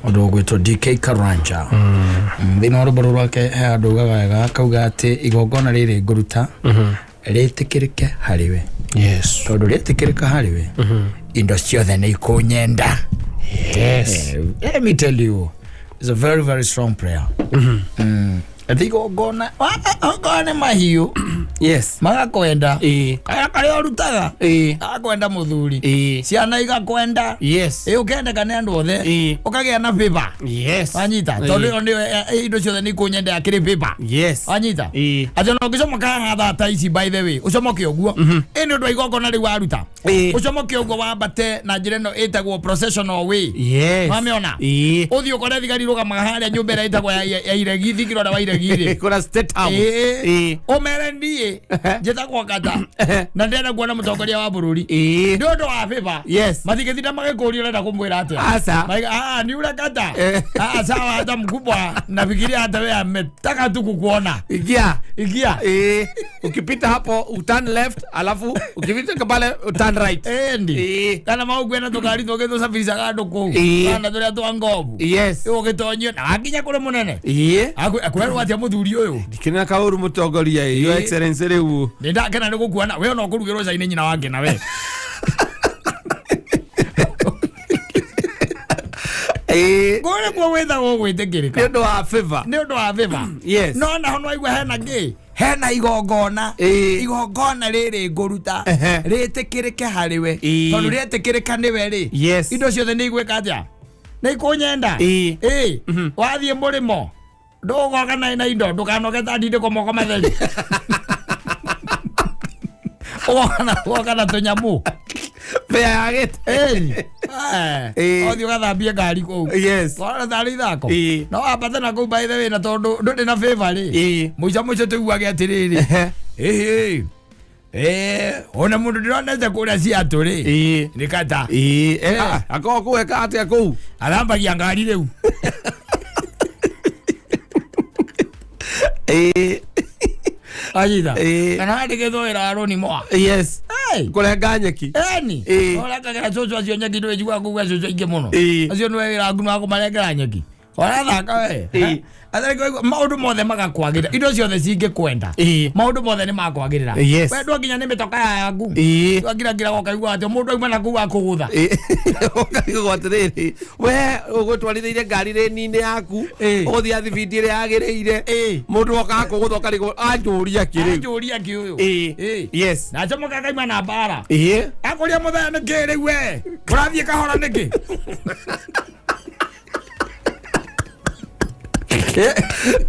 Ũndũ ũgwĩtwo DK Karanja. Thĩinĩ wa rwĩmbo rũrũ rwake he handũ augaga wega akauga atĩ igongona rĩrĩ ngũruta rĩtĩkĩrĩke harĩ we. Yes. Tondũ rĩtĩkĩrĩka harĩ we, indo ciothe nĩ ikũnyenda. Yes. Let me tell you, it's a very very strong prayer. Atĩ igongona, okorwo nĩ mahiũ Yes. magakwenda. Ĩĩ. Karĩa karĩa ũrutaga Ĩĩ. agakwenda mũthuri. Ĩĩ. Ciana igakwenda. Yes. Ĩ ũkendeka nĩ andũ othe. Ĩĩ. Ũkagĩa na favor. Yes. Wanyita. Tondũ ĩyo nĩyo indo ciothe nĩ ikũnyenda akĩrĩ favor. Yes. Wanyita. Ĩĩ. Atĩ ona ũngĩcomoka haha thaa ta ici by the way, ũcomoke ũguo. Ĩ nĩ ũndũ wa igongona rĩu waruta. Ĩĩ. Ũcomoke ũguo wambate na njĩra ĩno ĩtagwo processional way. Yes. Wamĩona? Ĩĩ. Ũthiĩ ũkore thigari irũgamaga harĩa nyũmba ĩrĩa ĩtagwo ya Iregi, thingira ũrĩa wa Iregi rĩ. Kuna State House. Ĩĩ. Ĩĩ. Ũmere niĩ njĩtagwo Kata na ndĩrenda kuona mũtongoria wa bũrũri. Ĩĩ. Nĩ ũndũ wa favor. Yes. Matingĩtinda magĩkũria ũrenda kũmwĩra atĩa. Aca. Ni ule Kata. Eh. Sawa, hata mkubwa nafikiria hata wewe ametaka tu kukuona. Ingia. Ingia. Ĩĩ. Ukipita hapo uturn left, alafu ukipita pale uturn right. Endi. Ĩĩ. Kana maũkwena tũkari tũngĩ tũcabiricaga andũ kũu. Ĩĩ. Kana tũrĩa twa ngobu. Yes. Ũgĩtonyio na wakinya kũrĩ mũnene. Ĩĩ. Akwĩrwo atĩa mũthuri ũyũ. Ndikĩrĩ na kaũru mũtongoria ĩ, Your Excellency rĩu. Nĩ ndakena nĩ gũkuona we ona ũkũrugĩrwo cai nĩ nyina wa ngena we. Ĩĩ. Kũrĩ kuo gwĩtagwo gwĩtĩkĩrĩka. Nĩ ũndũ wa favor. Nĩ ũndũ wa favor. Yes. No naho no aigua hena ngĩ. Hena igongona. Ĩĩ. Igongona rĩrĩ ngũruta Ehe. rĩtĩkĩrĩke harĩ we. Ĩĩ. Tondũ rĩetĩkĩrĩka nĩwe rĩ. Yes. Indo ciothe nĩ igwĩka atĩa? Nĩ ikũnyenda. Ĩĩ. Ĩĩ. Wathiĩ mũrĩmo ndũgoka na indo ndũkanoge ta ndindĩko moko matheri. Ũgoka na tũnyamũ. Mbea ya gĩtĩ. Ĩĩ. Ĩĩ. Ũthiĩ ũgathambie ngari kũu. Yes. Wona tarĩ ithako. Ĩĩ. No wambate na kũu by the way na tondũ ndũrĩ na favor rĩ. Ĩĩ. Mũico mũico tũiguage atĩrĩrĩ. Ehe. Ĩhĩ. Ona mũndũ ndĩronete kũrĩa Seattle rĩ. Ĩĩ. Nĩ Kata. Ĩĩ. Akorwo kũu eka atĩa kũu? Athambagia ngari rĩu. Ĩĩ. Anyita. Ĩĩ. Kana wandĩkĩtwo wĩra wa Ronnie Moore. Yes. Hey. Kũrenga nyeki. Eni. Ĩĩ. Ũrengagĩra cũcũ acio nyeki ndũĩ kuga cũcũ aingĩ mũno. Ĩĩ. Acio nĩwe wĩra waku nĩ wa kũmarengera nyeki. Ũrathaka we. Ĩĩ. Maũndũ mothe magakwagĩrĩra. Indo ciothe cingĩkwenda. Ĩĩ. Maũndũ mothe nĩ makwagĩrĩra. Yes. We ndwakinya nĩ mĩtoka ya yaku. Ĩĩ. Ndwakiragira ũkaigua atĩ mũndũ auma na kũu akũgũtha. Ĩĩ. Ũkarigwo atĩrĩrĩ, we ũgũtwarithĩire ngari rĩni-inĩ yaku, Ĩĩ. ũgũthiĩ thibindi ĩrĩa yagĩrĩire, Ĩĩ. mũndũ oka akũgũtha ũkarigwo anjũria kĩ rĩu. Anjũria kĩ ũyũ. Ĩĩ. Ĩĩ. Yes. Na acomoka akaima na mbara. Ĩĩ. Akũria mũthenya nĩkĩ rĩu we? Ũrathiĩ kahora nĩkĩ?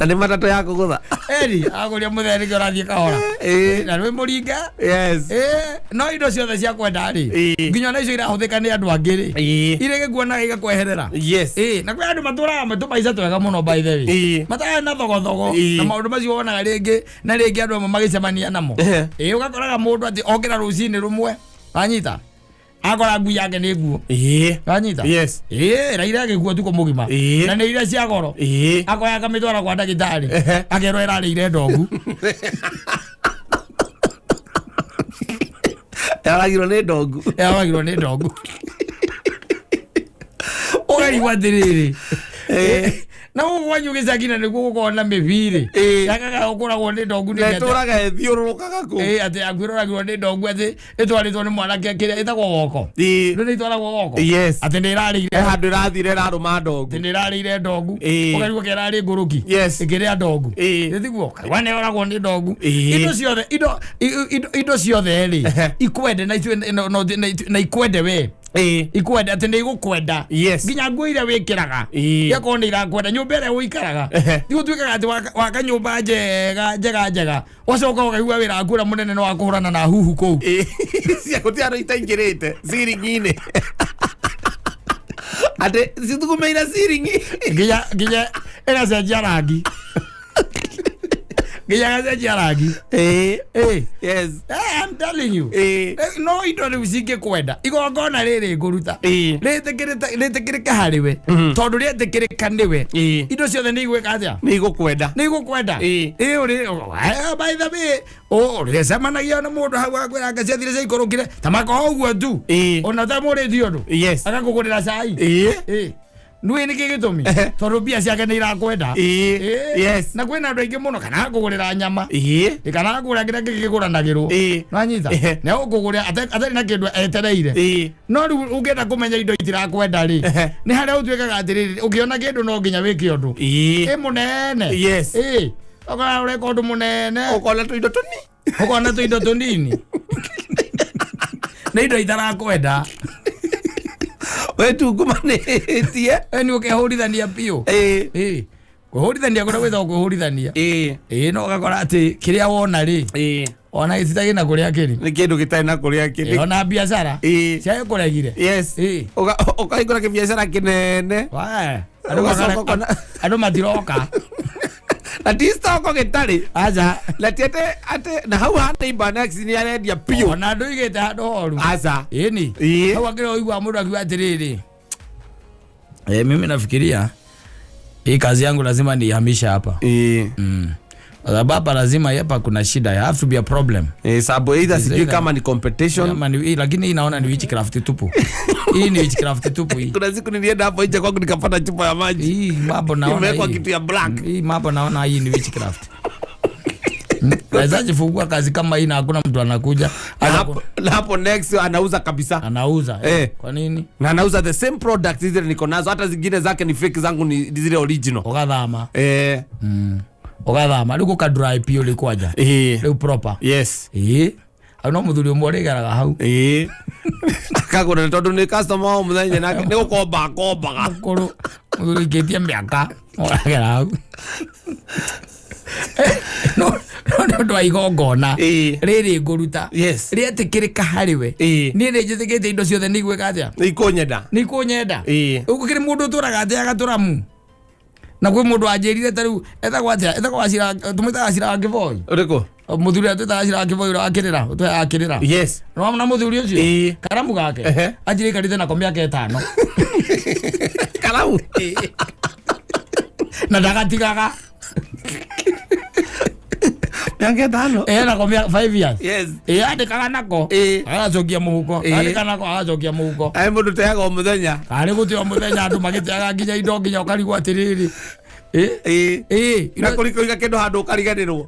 Na nĩ matatũ ya kũgũtha. Eri agũria mũthee nĩkĩo ũrathiĩ kahora. Ĩĩ. Na rwĩ mũringa. Yes. Ĩĩ, no indo ciothe cia kwenda rĩ, Ĩĩ. nginya ona icio irahũthĩka nĩ andũ angĩ rĩ, Ĩĩ. irĩ gĩkuonaga igakweherera. Yes. Ĩĩ, na kwĩ andũ matũraga tũmaica twega mũno, by the way, Ĩĩ. matarĩ na thogothogo Ĩĩ. na maũndũ macio wonaga rĩngĩ na rĩngĩ andũ amwe magĩcemania namo. Ehe. Ĩĩ, ũgakoraga mũndũ atĩ okĩra rũcinĩ rũmwe, wanyita, akora ngui yake nĩ nguo. Ĩĩ. Wanyita? Yes. Ĩĩ, raira gĩkuo tukũ mũgima. Ĩĩ. Na nĩ iria cia goro. Ĩĩ. Akoya akamĩtwara kwa ndagĩtarĩ, Ehe. akerwo ĩrarĩire ndogu. Yaragirwo nĩ ndongu. Ĩraragirwo nĩ ndogu. Ũkarigwo atĩrĩrĩ, Ĩĩ. na gũkũ kwanyu gĩcagi na nĩguo gũkoragwo na mĩbirĩ Ĩĩ. yakaga ũkũragwo nĩ ndogu Na nĩ atĩ ĩtũraga ĩthiũrũrũkaga kũu. Ĩĩ, atĩ yaku ĩroragirwo nĩ ndogu atĩ ĩtwarĩtwo nĩ mwanake kĩrĩa ĩtagwo woko. Ĩĩ. Rĩu nĩ itwaragwo woko. Yes. Atĩ nĩ ĩrarĩire. He handũ ĩrathire ĩrarũma ndongu. Atĩ nĩ ĩrarĩire ndogu. Ĩĩ. Ũkarigwo ke ĩrarĩ ngũrũki. Yes. Ĩkĩrĩa ndogu. Ĩĩ. Ĩ tiguo? Kaigua nĩ ĩroragwo nĩ ndogu. Ĩĩ. Indo ciothe indo ciothe rĩ, Ehe. ikwende na ithuĩ na ikwende we. Ĩĩ. Ikwende atĩ nĩ igũkwenda. Yes. Nginya nguo iria wĩkĩraga. Ĩĩ. Igakorwo nĩ irakwenda, nyũmba ĩrĩa ũikaraga. Ehe. Ti gũtuĩkaga atĩ waka nyũmba njega njega njega, wacoka ũkaigua wĩra waku ũrĩa mũnene nĩ wa kũhũrana na huhu kũu. Ĩĩ. Cia gũtirĩ andũ itaingĩrĩte ciringi-inĩ, atĩ cithugumeire ciringi. Nginya ĩgacenjia rangi, nginya ĩgacenjia rangi. Ĩĩ. Ĩĩ. Yes. Eh, I'm telling you. Ĩĩ. Eh, no indo rĩu cingĩkwenda, igongona rĩrĩ ngũruta Ĩĩ. rĩtĩkĩrĩke harĩ we, tondũ rĩetĩkĩrĩka nĩwe, Ĩĩ. indo ciothe nĩ igwĩka atĩa? Nĩ igũkwenda. Nĩ igũkwenda. Ĩĩ. Ĩĩ, ũrĩ eh, by the way, ũrĩcemanagia na mũndũ hau akwĩra anga ciathire ciaikũrũkire ta makoha ũguo tu. Ĩĩ. Ona ũtamũrĩtie ũndũ, Yes. agakũgũrĩra cai. Ĩĩ. Ĩĩ, nĩũĩ nĩkĩ gĩtũmi? Ehe. Tondũ mbia ciake nĩ irakwenda. Ĩĩ. Ĩĩ. Yes. Na kwĩna andũ aingĩ mũno, kana akũgũrĩra nyama. Ĩĩ. Kana akũgũrĩra kĩrĩa kĩngĩgũranagĩrwo. Ĩĩ. Nwanyita? Ehe. Nĩ ũkũgũrĩra atarĩ na kĩndũ etereire. Ĩĩ. No rĩu ũngĩenda kũmenya indo itirakwenda rĩ, Ehe. nĩ harĩa ũtuĩkaga atĩrĩrĩ, ũkĩona kĩndũ no nginya wĩke ũndũ Ĩĩ. ĩ mũnene. Yes. Ĩ, ũkona ũreka ũndũ mũnene, ũkona tũindo tũni. Ũkona tũindo tũnini nĩ indo itarakwenda. Wĩtungumanĩtie. Ĩ, nĩ ũkehũrithania biũ. Ĩĩ. Ĩ, kwĩhũrithania kũrĩa gwĩtagwo kwĩhũrithania. Ĩĩ. Ĩ, no ũgakora atĩ kĩrĩa wona rĩ, Ĩĩ. ona gĩtitagĩ na kũrĩa kĩrĩ. Nĩ kĩndũ gĩtarĩ na kũrĩa Ĩ, kĩndĩ. ona biacara Ĩĩ. ciagĩkũregire. Yes. Ĩĩ. Ũkahingũra kĩbiacara kĩnene. Wae, andũ Ũgacoka andũ matiroka. Na ti stoko gĩtarĩ. Aca. Na ti atĩ na hau ha neighbor next nĩ arendia biũ. Ona ndũigĩte handũ horu. Aca. Ĩni. Ĩĩ. Hau akĩrĩ ũigua mũndũ akiuga atĩrĩrĩ, eh, mimi nafikiria hii kazi yangu lazima niihamishe hapa. Ĩĩ. Kwa sababu hapa lazima, hapa kuna shida, I have to be a problem. Ĩĩ, sababu either sijui Either- kama ni competition. Ama ni, hii, lakini hii naona ni witchcraft tupu, hii ni witchcraft tupu hii. Kuna siku nilienda hapo nje kwangu nikapata chupa ya maji Hii mambo naona imewekwa hii. kitu ya black. Hii mambo naona hii ni witchcraft. Naweza jifungua kazi kama hii na hakuna mtu anakuja. Na hapo next anauza kabisa. Anauza, eh. Eh. Kwa nini? Na anauza the same product zile niko nazo, hata zingine zake ni fake, zangu ni zile original. Ugathama. Eh. Ugathama rĩu gũka dry biũ rĩ kwanja. Ĩĩ. Rĩu proper. Yes. Ĩĩ, hau no mũthuri ũmwe ũrĩgeraga hau. Ĩĩ, akagũra nĩ tondũ nĩ customer o mũthenya nake nĩ gũkomba akombaga. Mũkũrũ, mũthuri ikĩtie mĩaka ũragera hau. No nĩ ũndũ wa igongona Ĩĩ. rĩrĩ ngũruta, Yes. rĩetĩkĩrĩka harĩ we, Ĩĩ. niĩ nĩ njĩtĩkĩtie indo ciothe nĩ igwĩka atĩa? Nĩ ikũnyenda. Nĩ ikũnyenda. Ĩĩ. Ũguo kĩrĩ mũndũ ũtũraga ateaga tũramu, na kwĩ mũndũ wanjĩrire ta rĩu etagwo atĩa, etagwo Wacira, tũmwĩtaga Wacira wa Kĩboi. Ũrĩkũ? Mũthuri ũrĩa twĩtaga Wacira wa Kĩboi, ũrĩa wakĩrĩra, ũtũheaga kĩrĩra. Yes. Nĩwamona mũthuri ũcio? Ĩĩ. Karamu gake Ehe. anjĩra aikarĩte nako mĩaka 5. Karamu. Na ndagatigaga. Mĩaka 5. Ĩ, nako 5 years. Yes. Ĩ, andĩkaga nako, Ĩĩ. agacokia mũhuko. Ĩĩ. Andĩka nako, agacokia mũhuko. Ai, mũndũ teaga o mũthenya. Karĩ gũtĩ o mũthenya andũ magĩteaga nginya indo, nginya ũkarigwo atĩrĩrĩ, ĩ. Ĩĩ. Ĩ. Na kũiga kĩndũ handũ ũkariganĩrwo.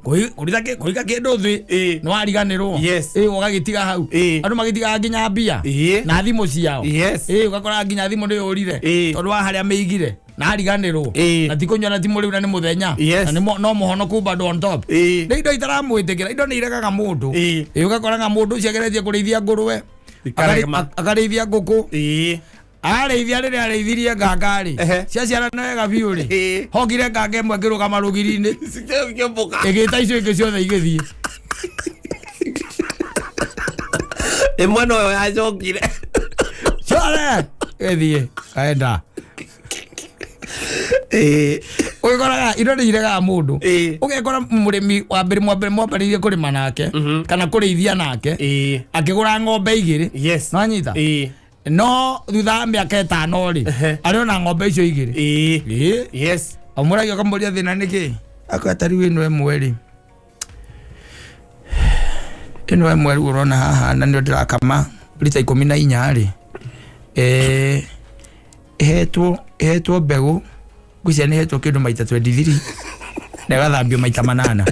Kũiga kĩndũ thĩ, Ĩĩ. nĩ wariganĩrwo. Yes. Ĩ, ũgagĩtiga hau. Ĩĩ. Andũ magĩtigaga nginya mbia Ĩĩ. na thimũ ciao. Yes. Ĩ, ũgakora nginya thimũ nĩ yũrire Ĩĩ. tondũ wa harĩa mĩigire na ariganĩrwo. Ĩĩ. Na ti kũnyua na ti mũrĩu na nĩ mũthenya. Yes. Na nĩ no mũhonoku bado on top. Ĩĩ. Nĩ indo itaramwĩtĩkĩra, indo nĩ iregaga mũndũ. Ĩĩ. Ĩ, ũgakoraga mũndũ ũcio ageretie kũrĩithia ngũrwe. Ikarema. Akarĩithia ngũkũ. Ĩĩ. Arĩithia rĩrĩa arĩithirie nganga rĩ, Ehe. ciaciarana wega biũ rĩ, Ĩĩ. hokire nganga ĩmwe ĩngĩrũgama rũgiri-inĩ, Cikĩũmbũka. ĩgĩta icio ingĩ ciothe igĩthiĩ. Ĩmwe noyo yacokire. Ciothe ĩgĩthiĩ kaenda. Ĩĩ. Ũgĩkoraga indo nĩ iregaga mũndũ. Ĩĩ. Ũgekora mũrĩmi wa mbere mwambĩrĩirie kũrĩma nake kana kũrĩithia nake, Ĩĩ. akĩgũra ng'ombe igĩrĩ. Yes. Nĩwanyita? Ĩĩ. No thutha wa mĩaka 5 rĩ, Ehe. arĩ ona ng'ombe icio igĩrĩ. Ĩĩ. Ĩĩ. Yes. Amũragia ũkamũria thĩna nĩ kĩ? Akwĩra ta rĩu ĩno ĩmwe rĩ, ĩno ĩmwe rĩu ũrona haha na nĩyo ndĩrakama rita 14 rĩ, ĩhetwo mbegũ, ngwĩciria nĩ ĩhetwo kĩndũ maita 23 na ĩgathambio maita 8.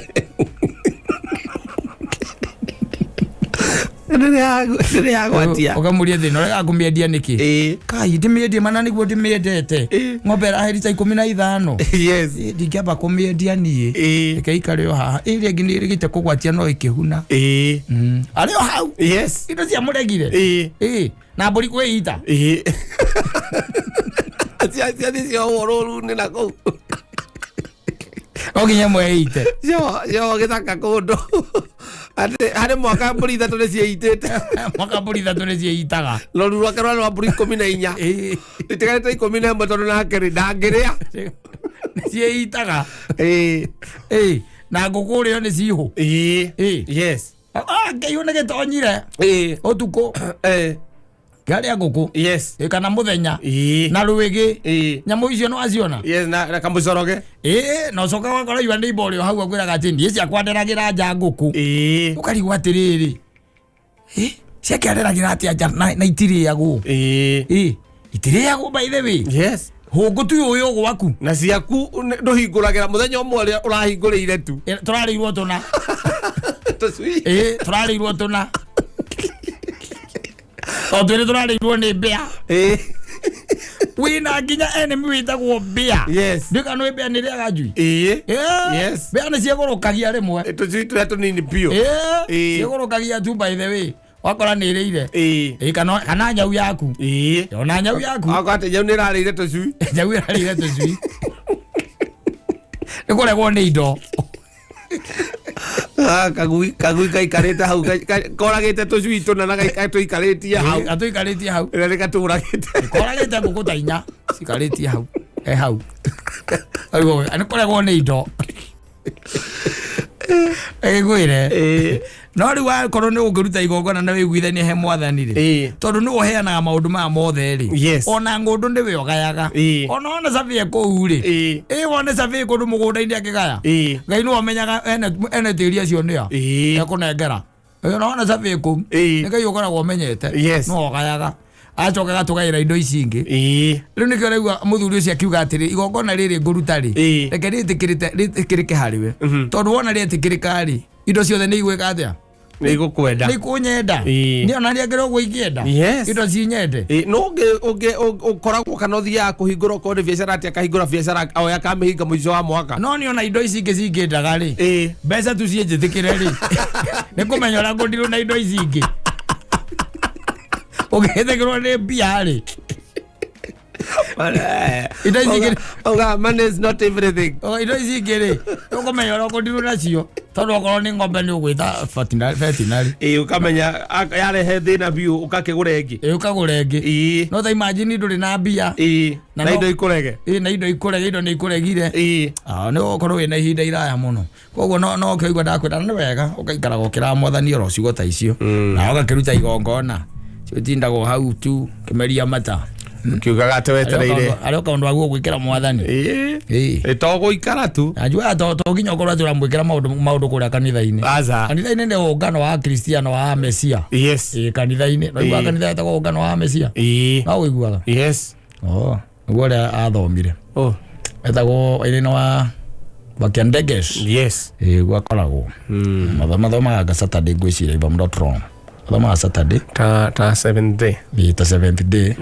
Rĩrĩa yagwatia. Ũkamũria thĩna ũrega kũmĩendia nĩkĩ? Ĩĩ. Kai ndĩmĩendie mana nĩguo ndĩmĩendete. Ĩĩ. Ng'ombe ĩrahe rita 15. Yes. Ĩ, ndingĩamba kũmĩendia niĩ. Ĩĩ. Reke ikare o haha. Ĩrĩa ĩngĩ nĩ ĩrĩgĩte kũgwatia no ĩkĩhuna. Ĩĩ. Arĩ o hau. Yes. Indo ciamũregire. Ĩĩ. Ĩĩ. Na mbũri kwĩita. Ĩĩ. Ciathiĩ ciohwo rũru-inĩ na kũu. No nginya ĩmwe ĩite. Ciohwo gĩthaka kũndũ. Atĩ harĩ mwaka mbũri ithatũ nĩ ciĩitĩte. Mwaka mbũri ithatũ nĩ ciĩitaga. Rũru rwake rwarĩ rwa mbũri 14. Ĩĩ. Itigarĩte 11 tondũ nake rĩ ndangĩrĩa. Nĩ ciĩitaga. Ĩĩ. Ĩĩ. Na ngũkũ ũrĩo nĩ cihũ. Ĩĩ. Ĩĩ. Yes. Kĩihũ nĩ gĩtonyire. Ĩĩ. Ũtukũ. Ĩĩ. Kĩarĩa ngũkũ. Yes. Ĩ, kana mũthenya. Ĩĩ. Na rwĩgĩ. Ĩĩ. Nyamũ icio nĩ waciona? Yes, na kamũcoroge. Ĩĩ, na ũcoke ũgakora iwa neighbor ũrĩa o hau akwĩraga atĩ niĩ ciakwa nderagĩra nja ngũkũ. Ĩĩ. Ũkarigwo atĩrĩrĩ, ĩ, ciake areragĩra atĩa nja na itirĩagwo? Ĩĩ. Ĩ, itirĩagwo by the way. Yes. Hũngũ tu ũyũ gwaku. Na ciaku ndũhingũragĩra mũthenya ũmwe ũrĩa ũrahingũrĩire tu. Ĩ, tũrarĩirwo tũna. Tũcui. Ĩ, tũrarĩirwo tũna. Tondũ twĩrĩ tũrarĩirwo nĩ mbĩa. Ĩĩ. Wĩna nginya enemy wĩtagwo mbĩa. Yes. Ndiũĩ kana nĩ mbĩa nĩ ĩrĩaga njui. Ĩĩ. Ĩ, Yes. mbĩa nĩ ciĩgũrũkagia rĩmwe. Tũcui tũrĩa tũnini biũ. Ĩ, Ĩĩ. ciĩgũrũkagia tu by the way. Wakora nĩ ĩrĩire. Ĩĩ. Ĩ, kana nyau yaku. Ĩĩ. Ona nyau yaku. Akorwo atĩ nyau nĩ ĩrarĩire tũcui. Nyau ĩrarĩire tũcui. Nĩ kũregwo nĩ indo. Kagui gaikarĩte hau, koragĩte tũcui tũna na tũikarĩtie hau. Gatũikarĩtie hau. Ĩrĩa nĩ gatũragĩte. Koragĩte ngũkũ ta inya cikarĩtie hau. E hau. Ũguo, nĩ kũregwo nĩ indo. Ĩgwĩre. Ĩĩ. No rĩu wakorwo nĩ ũngĩruta igongona na wĩiguithanie he mwathani rĩ, Ĩĩ. tondũ nĩwe ũheanaga maũndũ maya mothe rĩ, Yes. ona ng'ũndũ nĩwe ũgayaga. Ĩĩ. Ona wona survey kũu rĩ, Ĩĩ. ĩ wone survey kũndũ mũgũnda-inĩ akĩgaya. Ĩĩ. Ngai nĩwe ũmenyaga ene tĩri acio nĩa. Ĩĩ. Ekũnengera. Ona wona survey kũu, Ĩĩ. nĩ Ngai ũkoragwo ũmenyete. Yes. Nĩwe ũgayaga. Acoka agatũgaĩra indo ici ingĩ. Ĩĩ. Rĩu nĩkĩo ũraigua mũthuri ũcio akiuga atĩrĩ, igongona rĩrĩ ngũruta rĩ, Ĩĩ. reke rĩtĩkĩrĩke harĩ we. Tondũ wona rĩetĩkĩrĩka rĩ, indo ciothe nĩ igwĩka atĩa? Nĩ igũkwenda. Nĩ ikũnyenda. Ĩĩ. Nĩ ona rĩangĩrĩ ũguo ingĩenda. Yes. Indo cinyende. Ĩĩ, no ũngĩ ũkoragwo kana ũthiaga kũhingũra okorwo nĩ biacara atĩ akahingũra biacara oya akamĩhinga mũico wa mwaka. No nĩ ona indo ici ingĩ cingĩendaga rĩ, Ĩĩ. mbeca tu ciĩnjĩtĩkĩre rĩ, nĩ kũmenya ũrĩa ngũndirwo na indo ici ingĩ. Ũngĩtĩkĩrwo nĩ mbia rĩ, Indo ici ingĩ- Auga, money is not everything. O, indo ici ingĩ rĩ, ũkũmenya ũrĩa ũkũndirwo nacio, tondũ okorwo nĩ ng'ombe nĩ ũgwĩta veterinary. Ĩĩ, ũkamenya yarehe thĩna biũ ũgakĩgũra ĩngĩ. Ĩĩ, ũkagũra ĩngĩ. Ĩĩ. No ta imagine ndũrĩ na mbia. Ĩĩ. Na Na no- indo ikũrege. Ĩĩ, na indo ikũrege, indo nĩ ikũregire. Ĩĩ. Nĩ ũgũkorwo wĩna ihinda iraya mũno. Koguo no kĩigua ndakwĩra nĩ wega ũgaikaraga ũkĩraga mwathani oro ciugo ta icio. Na ũgakĩruta igongona. Ũtindagwo hau tu kĩmeria mata. Ũkiugaga atĩ wetereire. Arĩ o kaũndũ waguo gwĩkĩra mwathani. Ĩĩ. Ĩĩ. Ĩ, to gũikara tu. Najua to nginya ũkorwo atĩ ũramwĩkĩra maũndũ kũrĩa kanitha-inĩ. Aca. Kanitha-inĩ nĩ ũngano wa Kristiano wa Mesia. Yes. Ĩĩ, kanitha-inĩ. No iguaga Ĩĩ. kanitha ĩtagwo ũngano wa Mesia. Ĩĩ. No ũiguaga. Yes. Oh, nĩguo ũrĩa athomire. Oh. Etagwo ĩrĩ wa Wakiandeges. Yes. Ĩĩ, guo akoragwo. Mathomaga Saturday ngwĩciria if I'm not wrong. Mathomaga Saturday. Ta seventh day. Ĩĩ, ta seventh day.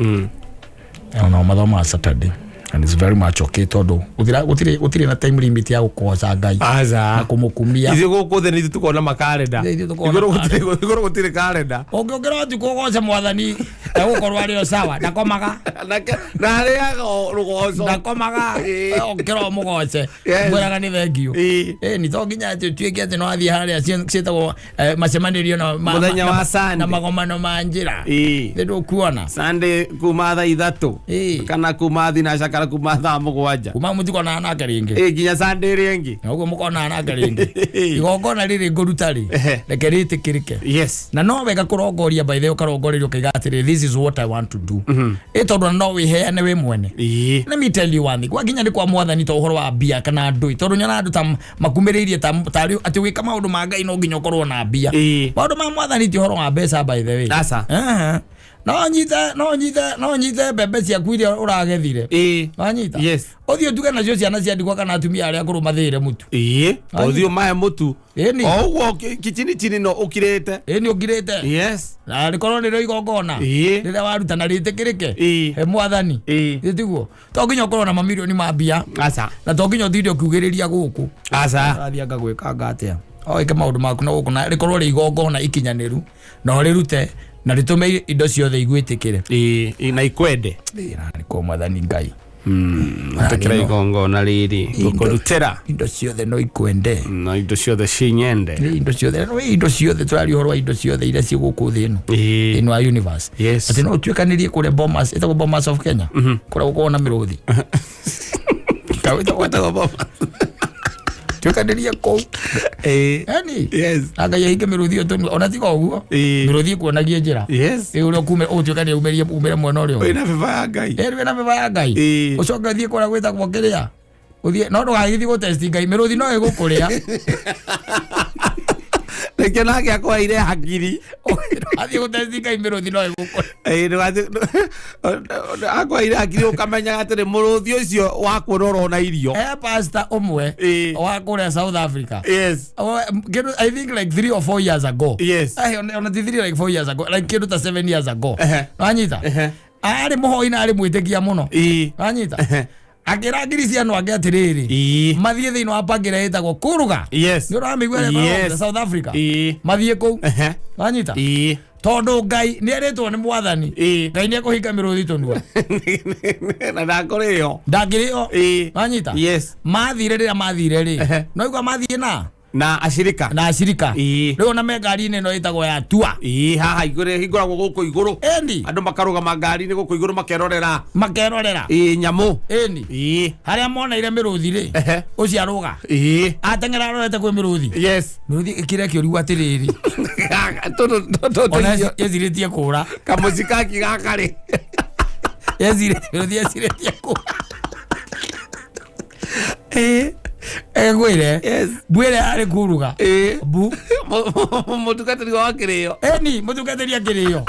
Ona mathomaga Saturday. And it's very much okay tondũ gũtirĩ na time limit ya gũkũgoca Ngai na Aca. kũmũkumia. Ithuĩ gũkũ thĩ nĩ ithuĩ tũkona makarenda. Ithuĩ tũkona Igũrũ igũrũ gũtirĩ karenda. Ũngĩũkĩra ũtukũ ũgoce mwathani egũkorwo arĩ o sawa, ndakomaga. Na arĩaga o rũgoco. Ndakomaga. Ĩĩ. Ũkĩra ũmũgoce. Yes. Mwĩraga nĩ thengiũ. Ĩĩ. Ĩĩ ni to nginya atĩ ũtuĩke atĩ no wathiĩ harĩa ciĩtagwo macemanĩrio na Mũthenya wa Sunday. na magomano ma njĩra. Ĩĩ. Nĩ ndũkuona. Sunday kuma thaa 3 Ĩĩ. kana kuma thinaca kana kuma thaa 7. Kuma mũtikonana nake rĩngĩ. Ĩĩ nginya Sunday ĩrĩa ĩngĩ. Na ũguo mũkonana nake rĩngĩ. Igongona rĩrĩ ngũruta rĩ, Ehe. reke rĩtĩkĩrĩke. Yes. Na no wega kũrongoria by the way, ũkarongoreria ũkaiga atĩrĩ, this is what I want to do. Ĩ tondũ no wĩheane wĩ mwene. Ĩĩ. Let me tell you one thing. Gwakinya nĩ kwa mwathani to ũhoro wa mbia kana ndũĩ, tondũ nyona andũ ta makumĩrĩirie ta tarĩ atĩ gwĩka maũndũ ma Ngai no nginya ũkorwo na mbia. Ĩĩ. Maũndũ ma mwathani ti ũhoro wa mbeca by the way. Aca. Aha. No nyite mbembe ciaku iria ũragethire. Ĩĩ. Wanyita? Yes. Ũthiĩ ũtuge nacio ciana cia ndigwa kana atumia arĩa akũrũ mathĩre mũtu. Ĩĩ. Ũthiĩ ũmahe mũtu. Ĩni. O ũguo kichini chini no ũkirĩte. Ĩni ũngirĩte. Yes. Na rĩkorwo nĩrĩo igongona. Ĩĩ. Rĩrĩa waruta na rĩtĩkĩrĩke. Ĩĩ. He mwathani. Ĩĩ. Ĩ tiguo? To nginya ũkorwo na mamirioni ma mbia. Aca. Na to nginya ũtinde ũkiugĩrĩria gũkũ. Aca. Ũrathianga gwĩkanga atĩa? O ĩke maũndũ maku na gũkũ na rĩkorwo rĩ igongona ikinyanĩru na ũrĩrute na rĩtũme indo ciothe igwĩtĩkĩre. Ĩĩ. Na ikwende. Ĩ, na nĩ kwa mwathani Ngai. Tũkĩra igongona rĩrĩ ngũkũrutĩra. Indo ciothe no ikwende. Na indo ciothe cinyende. Nĩ indo ciothe, no indo ciothe, tũraria ũhoro wa indo ciothe iria ciĩ gũkũ thĩ ĩno. Ĩĩ. Thĩinĩ wa universe. Yes. Atĩ no ũtuĩkanĩrie kũrĩa Bomas, ĩtagwo Bomas of Kenya. Kũrĩa gũkoragwo na mĩrũthi. Gwĩtagwo Bomas. Tuĩkanĩrie kũu. Ĩĩ. Yaani, Yes. na Ngai ahinge mĩrũthi ĩyo tũnua. Ona tiga ũguo, Ĩĩ. mĩrũthi ĩkuonagie njĩra. Yes. Ĩ ũrĩa ũkume ũtuĩkanie umĩre mwena ũrĩa ũngĩ. Wĩna beba ya Ngai. Ĩ wĩna beba ya Ngai. Ĩĩ. Ũcoke ũthiĩ kũrĩa gwĩtagwo kĩrĩa. Ũthiĩ no ndũgagĩthiĩ gũtesti Ngai, mĩrũthi no ĩgũkũrĩa. Nĩkĩo nake akwaire hakiri. Athiĩ gũtesti Ngai, mĩrũthi no ĩgũkũrĩa. Ĩĩ, akwaire hakiri ũkamenya atĩrĩ mũrũthi ũcio wakuona ũrona irio. He pastor ũmwe Ĩĩ. wa kũrĩa South Africa. Yes. Kĩndũ, I think like 3 or 4 years ago. Yes. Ai, ona ti 3 like 4 years ago, like kĩndũ ta 7 years ago. Ehe. Wanyita? Ehe. Arĩ mũhoi na arĩ mwĩtĩkia mũno. Ĩĩ. Wanyita? Ehe. Akĩra Kristiano ake atĩrĩrĩ, Ĩĩ. mathiĩ thĩinĩ wa park ĩrĩa ĩtagwo Kruger. Yes. Nĩ ũramĩigua ĩrĩa Yes. ĩkoragwo South Africa. Ĩĩ. Mathiĩ kũu. Ehe. Wanyita? Ĩĩ. Tondũ Ngai nĩ erĩtwo nĩ mwathani. Ĩĩ. Ngai nĩ ekũhinga mĩrũthi tũnua. Na ndakũrĩo. Ndangĩrĩo. Ĩĩ. Wanyita? Yes. Mathire rĩrĩa mathire rĩ. Ehe. No igua mathiĩ na Na acirika. na acirika. Ĩĩ. Rĩu ona me ngari-inĩ ĩno ĩtagwo ya tua. Ĩĩ, haha igũrũ hingũragwo gũkũ igũrũ. Ĩni. Andũ makarũgama ngari-inĩ gũkũ igũrũ makerorera. Makerorera. Ĩĩ, nyamũ. Ĩni. Ĩĩ. Harĩa moneire mĩrũthi rĩ. Ehe. Ũcio arũga. Ĩĩ. Ateng'era arorete kwĩ mĩrũthi. Yes. Mĩrũthi ĩkĩra kĩũrigwo atĩrĩrĩ. Tũtũ Ona yecirĩtie kũra. kamũcikaki gaka rĩ. Mĩrũthi yecirĩtie kũra. Ĩĩ. Ĩngwĩre. Yes. Mbu ĩrĩa yarĩ kuruga. Ĩĩ. Mbu. Mũtungatĩri wa kĩrĩo. Ĩni mũtungatĩri akĩrĩo.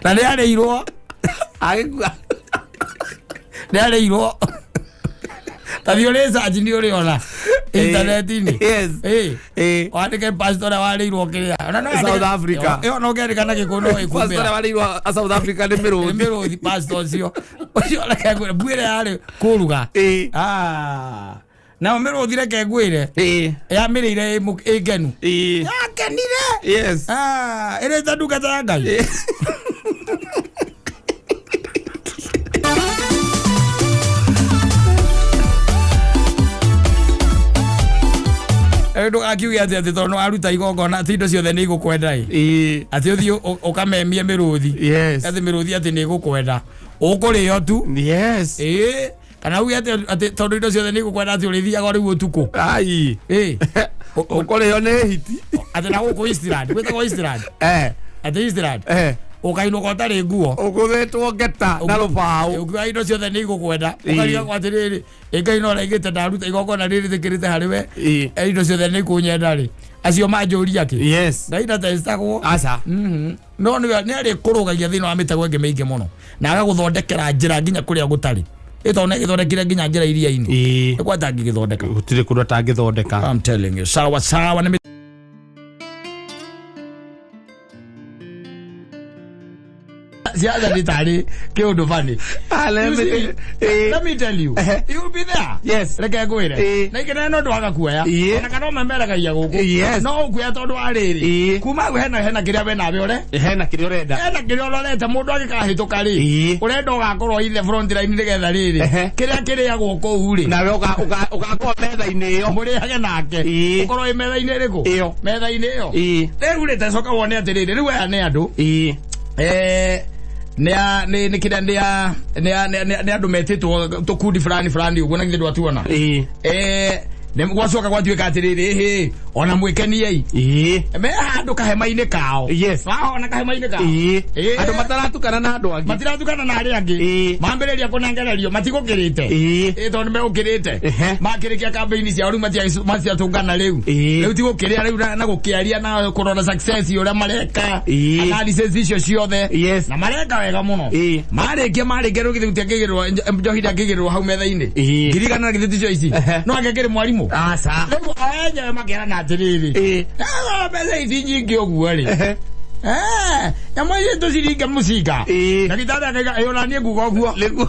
Na nĩ arĩirwo. Agĩkua. Nĩ arĩirwo. Ta thiĩ ũrĩ search nĩ ũrĩona. Intaneti-inĩ. Yes. Ĩĩ. Ĩĩ. Wandĩke pastor ũrĩa warĩirwo kĩrĩa. Ona no South Africa. Ĩyo no ũngĩandĩka na Gĩkũyũ no Pastor ĩkumĩra. warĩirwo a South Africa nĩ Nĩ mĩrũthi. mĩrũthi pastor ũcio. Ũcio reke ngwĩre mbu ĩrĩa yarĩ kũruga. Ĩĩ. Ah. Nao mĩrũthi reke ngwĩre. Ĩĩ. Yamĩrĩire ĩ ngenu. Ĩĩ. Yakenire. Yes. Ah, ĩrĩte ndungata ya Ngai. Ĩĩ. Ndũgakiuge atĩ atĩ tondũ nĩwaruta igongona atĩ indo ciothe nĩ igũkwenda ĩ. Ĩĩ. Atĩ ũthiĩ ũkamemie mĩrũthi. Yes. Atĩ mĩrũthi atĩ nĩ ĩgũkwenda. Ũkũrĩo tu. Yes. Ĩĩ. Kana uge atĩ atĩ tondũ indo ciothe nĩ igũkwenda atĩ ũrĩthiaga rĩu ũtukũ. Ai. Ĩĩ. Ũkũrĩo nĩ hiti. Atĩ na gũkũ Eastland, gwĩtagwo Eastland. Eh. Atĩ Eastland. Eh. Ũkainũka ũtarĩ nguo. Ũgũthĩtwo ngeta na rũbaũ. Ũkiuga indo ciothe nĩ igũkwenda. Ĩĩ. Ũkarigagwo atĩrĩrĩ, ĩ Ngai no araigĩte ndaruta igongona rĩrĩ rĩtĩkĩrĩte harĩ we. Ĩĩ. Ĩ indo ciothe nĩ ikũnyenda rĩ. Acio manjũria kĩ. Yes. Ngai ndatestagwo. Aca. No nĩ arĩkũrũgagia thĩinĩ wa mĩtego ĩngĩ mĩingĩ mũno na agagũthondekera njĩra nginya kũrĩa gũtarĩ. Ĩ tondũ nĩ agĩthondekire nginya njĩra iria-inĩ. Ĩĩ. Nĩ kwa atangĩgĩthondeka. Gũtirĩ kũndũ atangĩthondeka. I'm telling you. Sawa sawa nĩ Siasa nĩ tarĩ kĩũndũ bani. Ah, let You me- see, let me tell you, you'll be there. Reke ngwĩre. Na ikĩnene no ndwaga kuoya. Ona kana ũmemerekagia gũkũ. No ũkuoya tondũ wa rĩrĩ. Kuma hau hena kĩrĩa we nawe ũre. Hena kĩrĩa ũrenda. Hena kĩrĩa ũrorete mũndũ angĩkahĩtũka rĩ. Ũrenda ũgakorwo ithe front line nĩgetha rĩrĩ. Kĩrĩa kĩrĩagwo kũu rĩ. Nawe ũgakorwo metha-inĩ ĩyo. Mũrĩage nake. Ũkorwo wĩ metha-inĩ ĩrĩkũ? Ĩyo. Metha-inĩ ĩyo. Rĩu rĩ tacoka wone atĩrĩrĩ, rĩu aya nĩ andũ. Nĩ a nĩ nĩ kĩrĩa nĩ a nĩ a nĩ andũ metĩtwo tũkundi fulani fulani ũguo na githĩ ndwatuona. Nĩ gwacoka gwatuĩka atĩrĩrĩ, ĩhĩ, ona mwĩkeniei. Me handũ kahema-inĩ kao. Wahona kahema-inĩ kao. Andũ mataratukana na andũ angĩ. Matiratukana na arĩa angĩ. Mambĩrĩria kũnengererio matigũkĩrĩte. Tondũ nĩmegũkĩrĩte. Makĩrĩkia campaign ciao rĩu matiatũngana rĩu. Rĩu ti gũkĩrĩa rĩu na gũkĩaria na kũrora success ũrĩa mareka. Analysis icio ciothe. Na mareka wega mũno. Marĩkia rĩu githĩ gũtiangĩgĩrĩrwo njohi ndangĩgĩrĩrwo hau metha-inĩ. Ngirigana githĩ ticio ici. No angĩkĩrĩ mwarimũ. Aca. Rĩu o enyewe makerana atĩrĩrĩ. Mbeca ici nyingĩ ũguo rĩ. Nyamũ ici tũciringe mũcinga. Ndagĩtarĩ akaiga ĩ ona niĩ nguga ũguo. Nĩguo.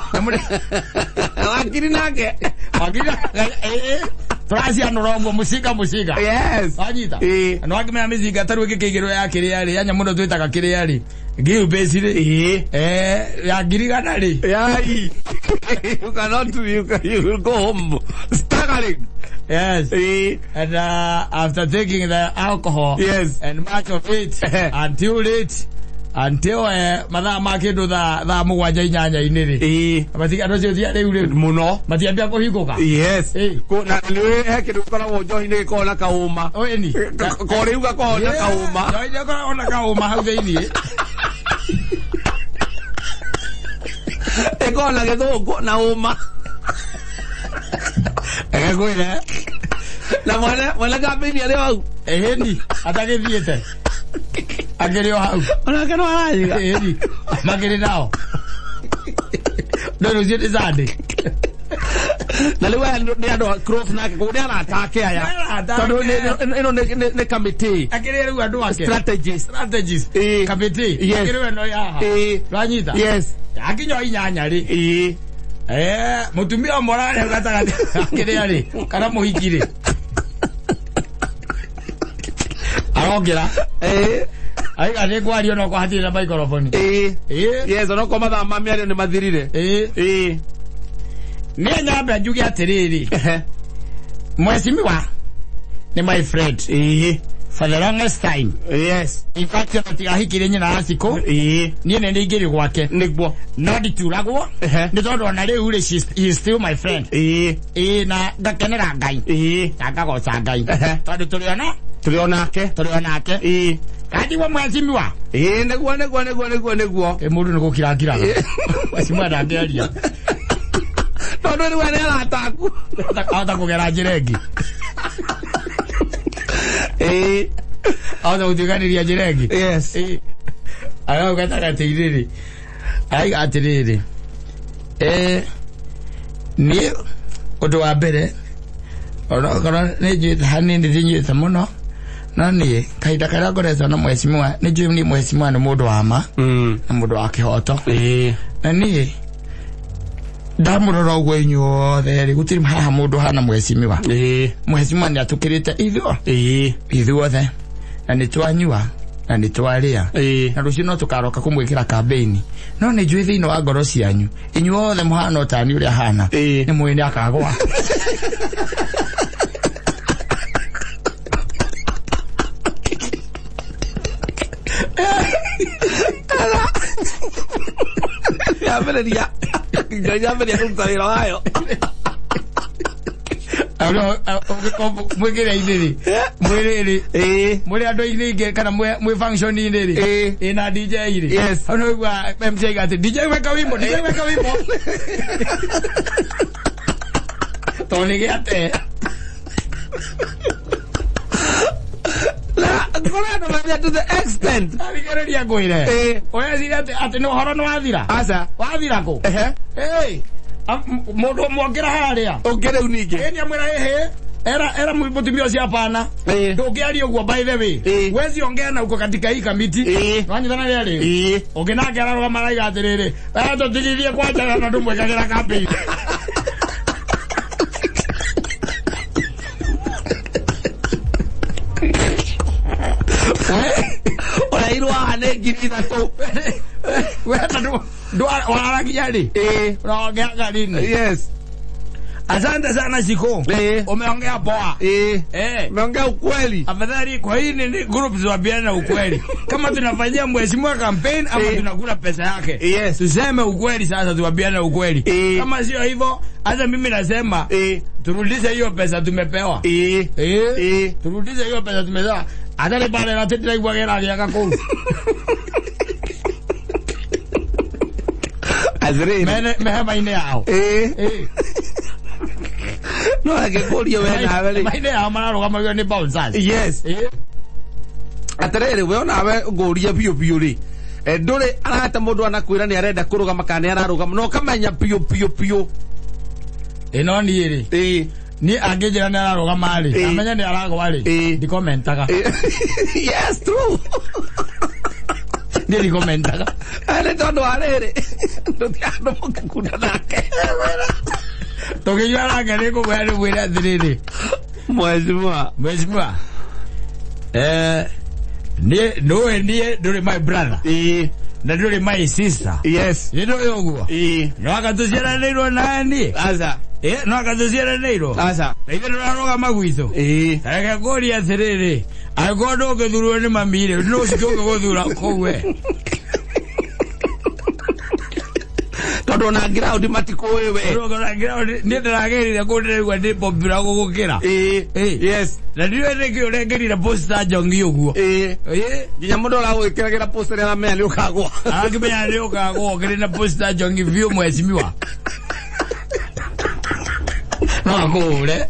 Wakiri nake. Wakiri tũracianũra ũguo mũcinga mũcinga. Wanyita? Na wakĩmenya mĩcinga ta rĩu ĩngĩkĩigĩrwo ya kĩrĩa rĩ, ya nyamũ ĩno twĩtaga kĩrĩa rĩ. Ngĩubĩci rĩ. Ya 100,000 rĩ. Yai. You cannot, you, can, you will go home staggering. Yes. And after taking the alcohol and much of it until late, until mathaa ma kĩndũ thaa 7 8-inĩ rĩ. Matiga andũ acio tia rĩu rĩu. Mũno. Matiambia kũhingũka. Na nĩ he kĩndũ gĩkoragwo njohi-inĩ gĩkoragwo na kaũma. Ĩni. Korĩu gakoragwo na kaũma. Njohi nĩ na kaũma hau thĩiniĩ. Ĩkoragwo na gĩthũngũ na ũma. Reke ngwĩre. Na mwene kambĩini arĩ hau. Ĩni, atagĩthiĩte. Akĩrĩ o hau. Onake no arayiga. Ĩni, makĩrĩ nao. No rũciũ nĩ Sunday. Na rĩu aya nĩ andũ a close nake, koguo nĩ arata ake aya. Nĩ arata ake. Tondũ ĩno nĩ committee. Akĩrĩ rĩu andũ ake. Strategist. Strategist. Committee. Akĩrĩ we no haha. Wanyita? Akinya 8 rĩ. Mũtumia ũmwe ũrarĩ hau gatagatĩ akĩrĩa rĩ, kana mũhiki rĩ. Arongera. Aiga nĩ ngwaria no hatirĩ na microphone. Yes, onokorwo mathaa ma mĩario nĩ mathirire. Niĩ nyambe njuge atĩrĩrĩ. Mheshimiwa ni my friend. For the longest time. In fact, tigahikire nyina wa Cikũ. Niĩ nĩ ndĩingĩrio gwake. Nĩguo. No ndituragwo. Nĩ tondũ ona rĩu rĩ, he is still my friend. Na ngakenera Ngai. Na ngagoca Ngai. Tondũ tũrĩ ona? Tũrĩ onake. Tũrĩ onake. Kandigwo mheshimiwa. Nĩguo, nĩguo, nĩguo, nĩguo, nĩguo. Mũndũ nĩ gũkira ngiraga. Mheshimiwa ndangĩaria. Tondũ rĩu nĩ arata aku. Ahota kũgera njĩra ĩngĩ. Ahota gũtuĩkanĩria njĩra ĩngĩ. Arauga gatagatĩ-inĩ rĩ. Arauga atĩrĩrĩ. Niĩ ũndũ wa mbere, onokorwo nĩ njuĩte hanini ndinyuĩte mũno, no niĩ kahinda karĩa ngoretwo na mheshimiwa, nĩ njũĩ niĩ mheshimiwa nĩ mũndũ wa ma, na mũndũ wa kĩhoto. Na niĩ ndamũrora ũguo inyuothe rĩ, gũtirĩ haha mũndũ hana mheshimiwa. Mheshimiwa nĩ atũkĩrĩte ithuothe, na nĩ twanyua, na nĩ twarĩa. Na rũciũ no tũkaroka kũmwĩkĩra campaign. No nĩ njũĩ thĩinĩ wa ngoro cianyu, inyuothe mũhana o ta niĩ ũrĩa hana. Nĩ mũĩ nĩ akagũa. Yambĩrĩria. Yambĩrĩria kũruta wĩra wayo. Mwĩkĩra-inĩ rĩ, mwĩrĩ rĩ, mũrĩ andũ-inĩ aingĩ kana mwĩ function-inĩ rĩ, ĩna DJ rĩ. Hau nĩ ũiguaga MC aiga atĩ, DJ weka wimbo, DJ weka wimbo. Tondũ nĩ gĩate. Na, kũrĩ andũ mathiaga to the extent. Arigĩrĩria ngwĩre. Ũreciria atĩ nĩ ũhoro nĩ wathira? Aca. Wathira kũ? Mũndũ ũmwe ũngĩra harĩa. Ũngĩ rĩu ningĩ. Ĩĩ, nĩ amwĩra, ĩhĩ. Era mutumia ũcio hapana. Ĩĩ. Ndũngĩaria ũguo by the way. Ĩĩ. Wezi ongea na uko katika hii kamiti. Ĩĩ. Nwanyitana rĩa rĩ. Ĩĩ. Ũngĩ nake ararũgama araiga atĩrĩrĩ, "Eh, tũtigithie kwanja na ndũmwĩkagĩra campaign." Ũrairwo haha nĩ 3,000. We na ndwaragia rĩ. Ĩĩ. Unaongeaga nini? Yes. Asante sana Shiko. Ĩĩ. Umeongea poa. Ĩĩ. Eh. Umeongea ukweli. Afadhali kwa hii ni group tuambiane na ukweli. Kama tunafanyia mheshimiwa campaign ama Eh. tunakula pesa yake. Yes. Tuseme ukweli sasa, tuambiane ukweli. Eh. Kama sio hivyo, hata mimi nasema Ĩĩ. turudishe hiyo pesa tumepewa. Ĩĩ. Eh. Ĩĩ. Turudishe hiyo pesa tumepewa. Hata ni pale na tete kwa gera ya kuu. Atĩrĩrĩ. Mene mehema-inĩ yao. Ĩĩ. Eh. No angĩkũria we nawe rĩ. Mehema-inĩ yao mararũgamagio nĩ bouncers. Yes. Eh. Atĩrĩrĩ we onawe ngũrie biũ biũ rĩ. Ndũrĩ arata mũndũ anakwĩra nĩ arenda kũrũgama kana nĩ ararũgama na ũkamenya biũ biũ biũ. Ĩno niĩ rĩ. Ĩĩ. Niĩ angĩnjĩra nĩ ararũgama rĩ, Eh. amenye nĩ aragwa rĩ, Eh. ndikomentaga. Ĩĩ. Yes, true. Niĩ ndikomentaga. Nĩ tondũ wa rĩrĩ ndũthi handũ mũngĩkunda nake. Tũkĩnyua nake nĩ ngũmwĩra nĩmwĩre atĩrĩrĩ, Mheshimiwa. Mheshimiwa, niĩ nũĩ niĩ ndũrĩ my brother Ĩĩ. na ndũrĩ my sister. Yes. Nĩ ndũĩ ũguo? Ĩĩ. No anga tũciaranĩirwo nani? Aca. No anga tũciaranĩirwo? Aca. Na ithuĩ tũrarũgama gwitũ. Ĩĩ. Reke ngũrie atĩrĩrĩ, angĩkorwo ndũngĩthurwo nĩ mami rĩ, nũ ũcio ũngĩgũthura kũu we? Tondũ ona ground matikũĩ we. Niĩ ndĩragerire kũu ndĩraigua ndĩ popular gũgũkĩra. Ĩĩ. Ĩĩ. Yes. Na ndiũĩ nĩkĩ ũrengerire poster njongi ũguo. Ĩĩ. Ĩĩ. Nginya mũndũ ũragwĩkĩragĩra poster aramenya nĩ ũkagwa. Arakĩmenya nĩ ũkagwo ũkĩrĩ na poster njongi biũ mheshimiwa. No akũhũre.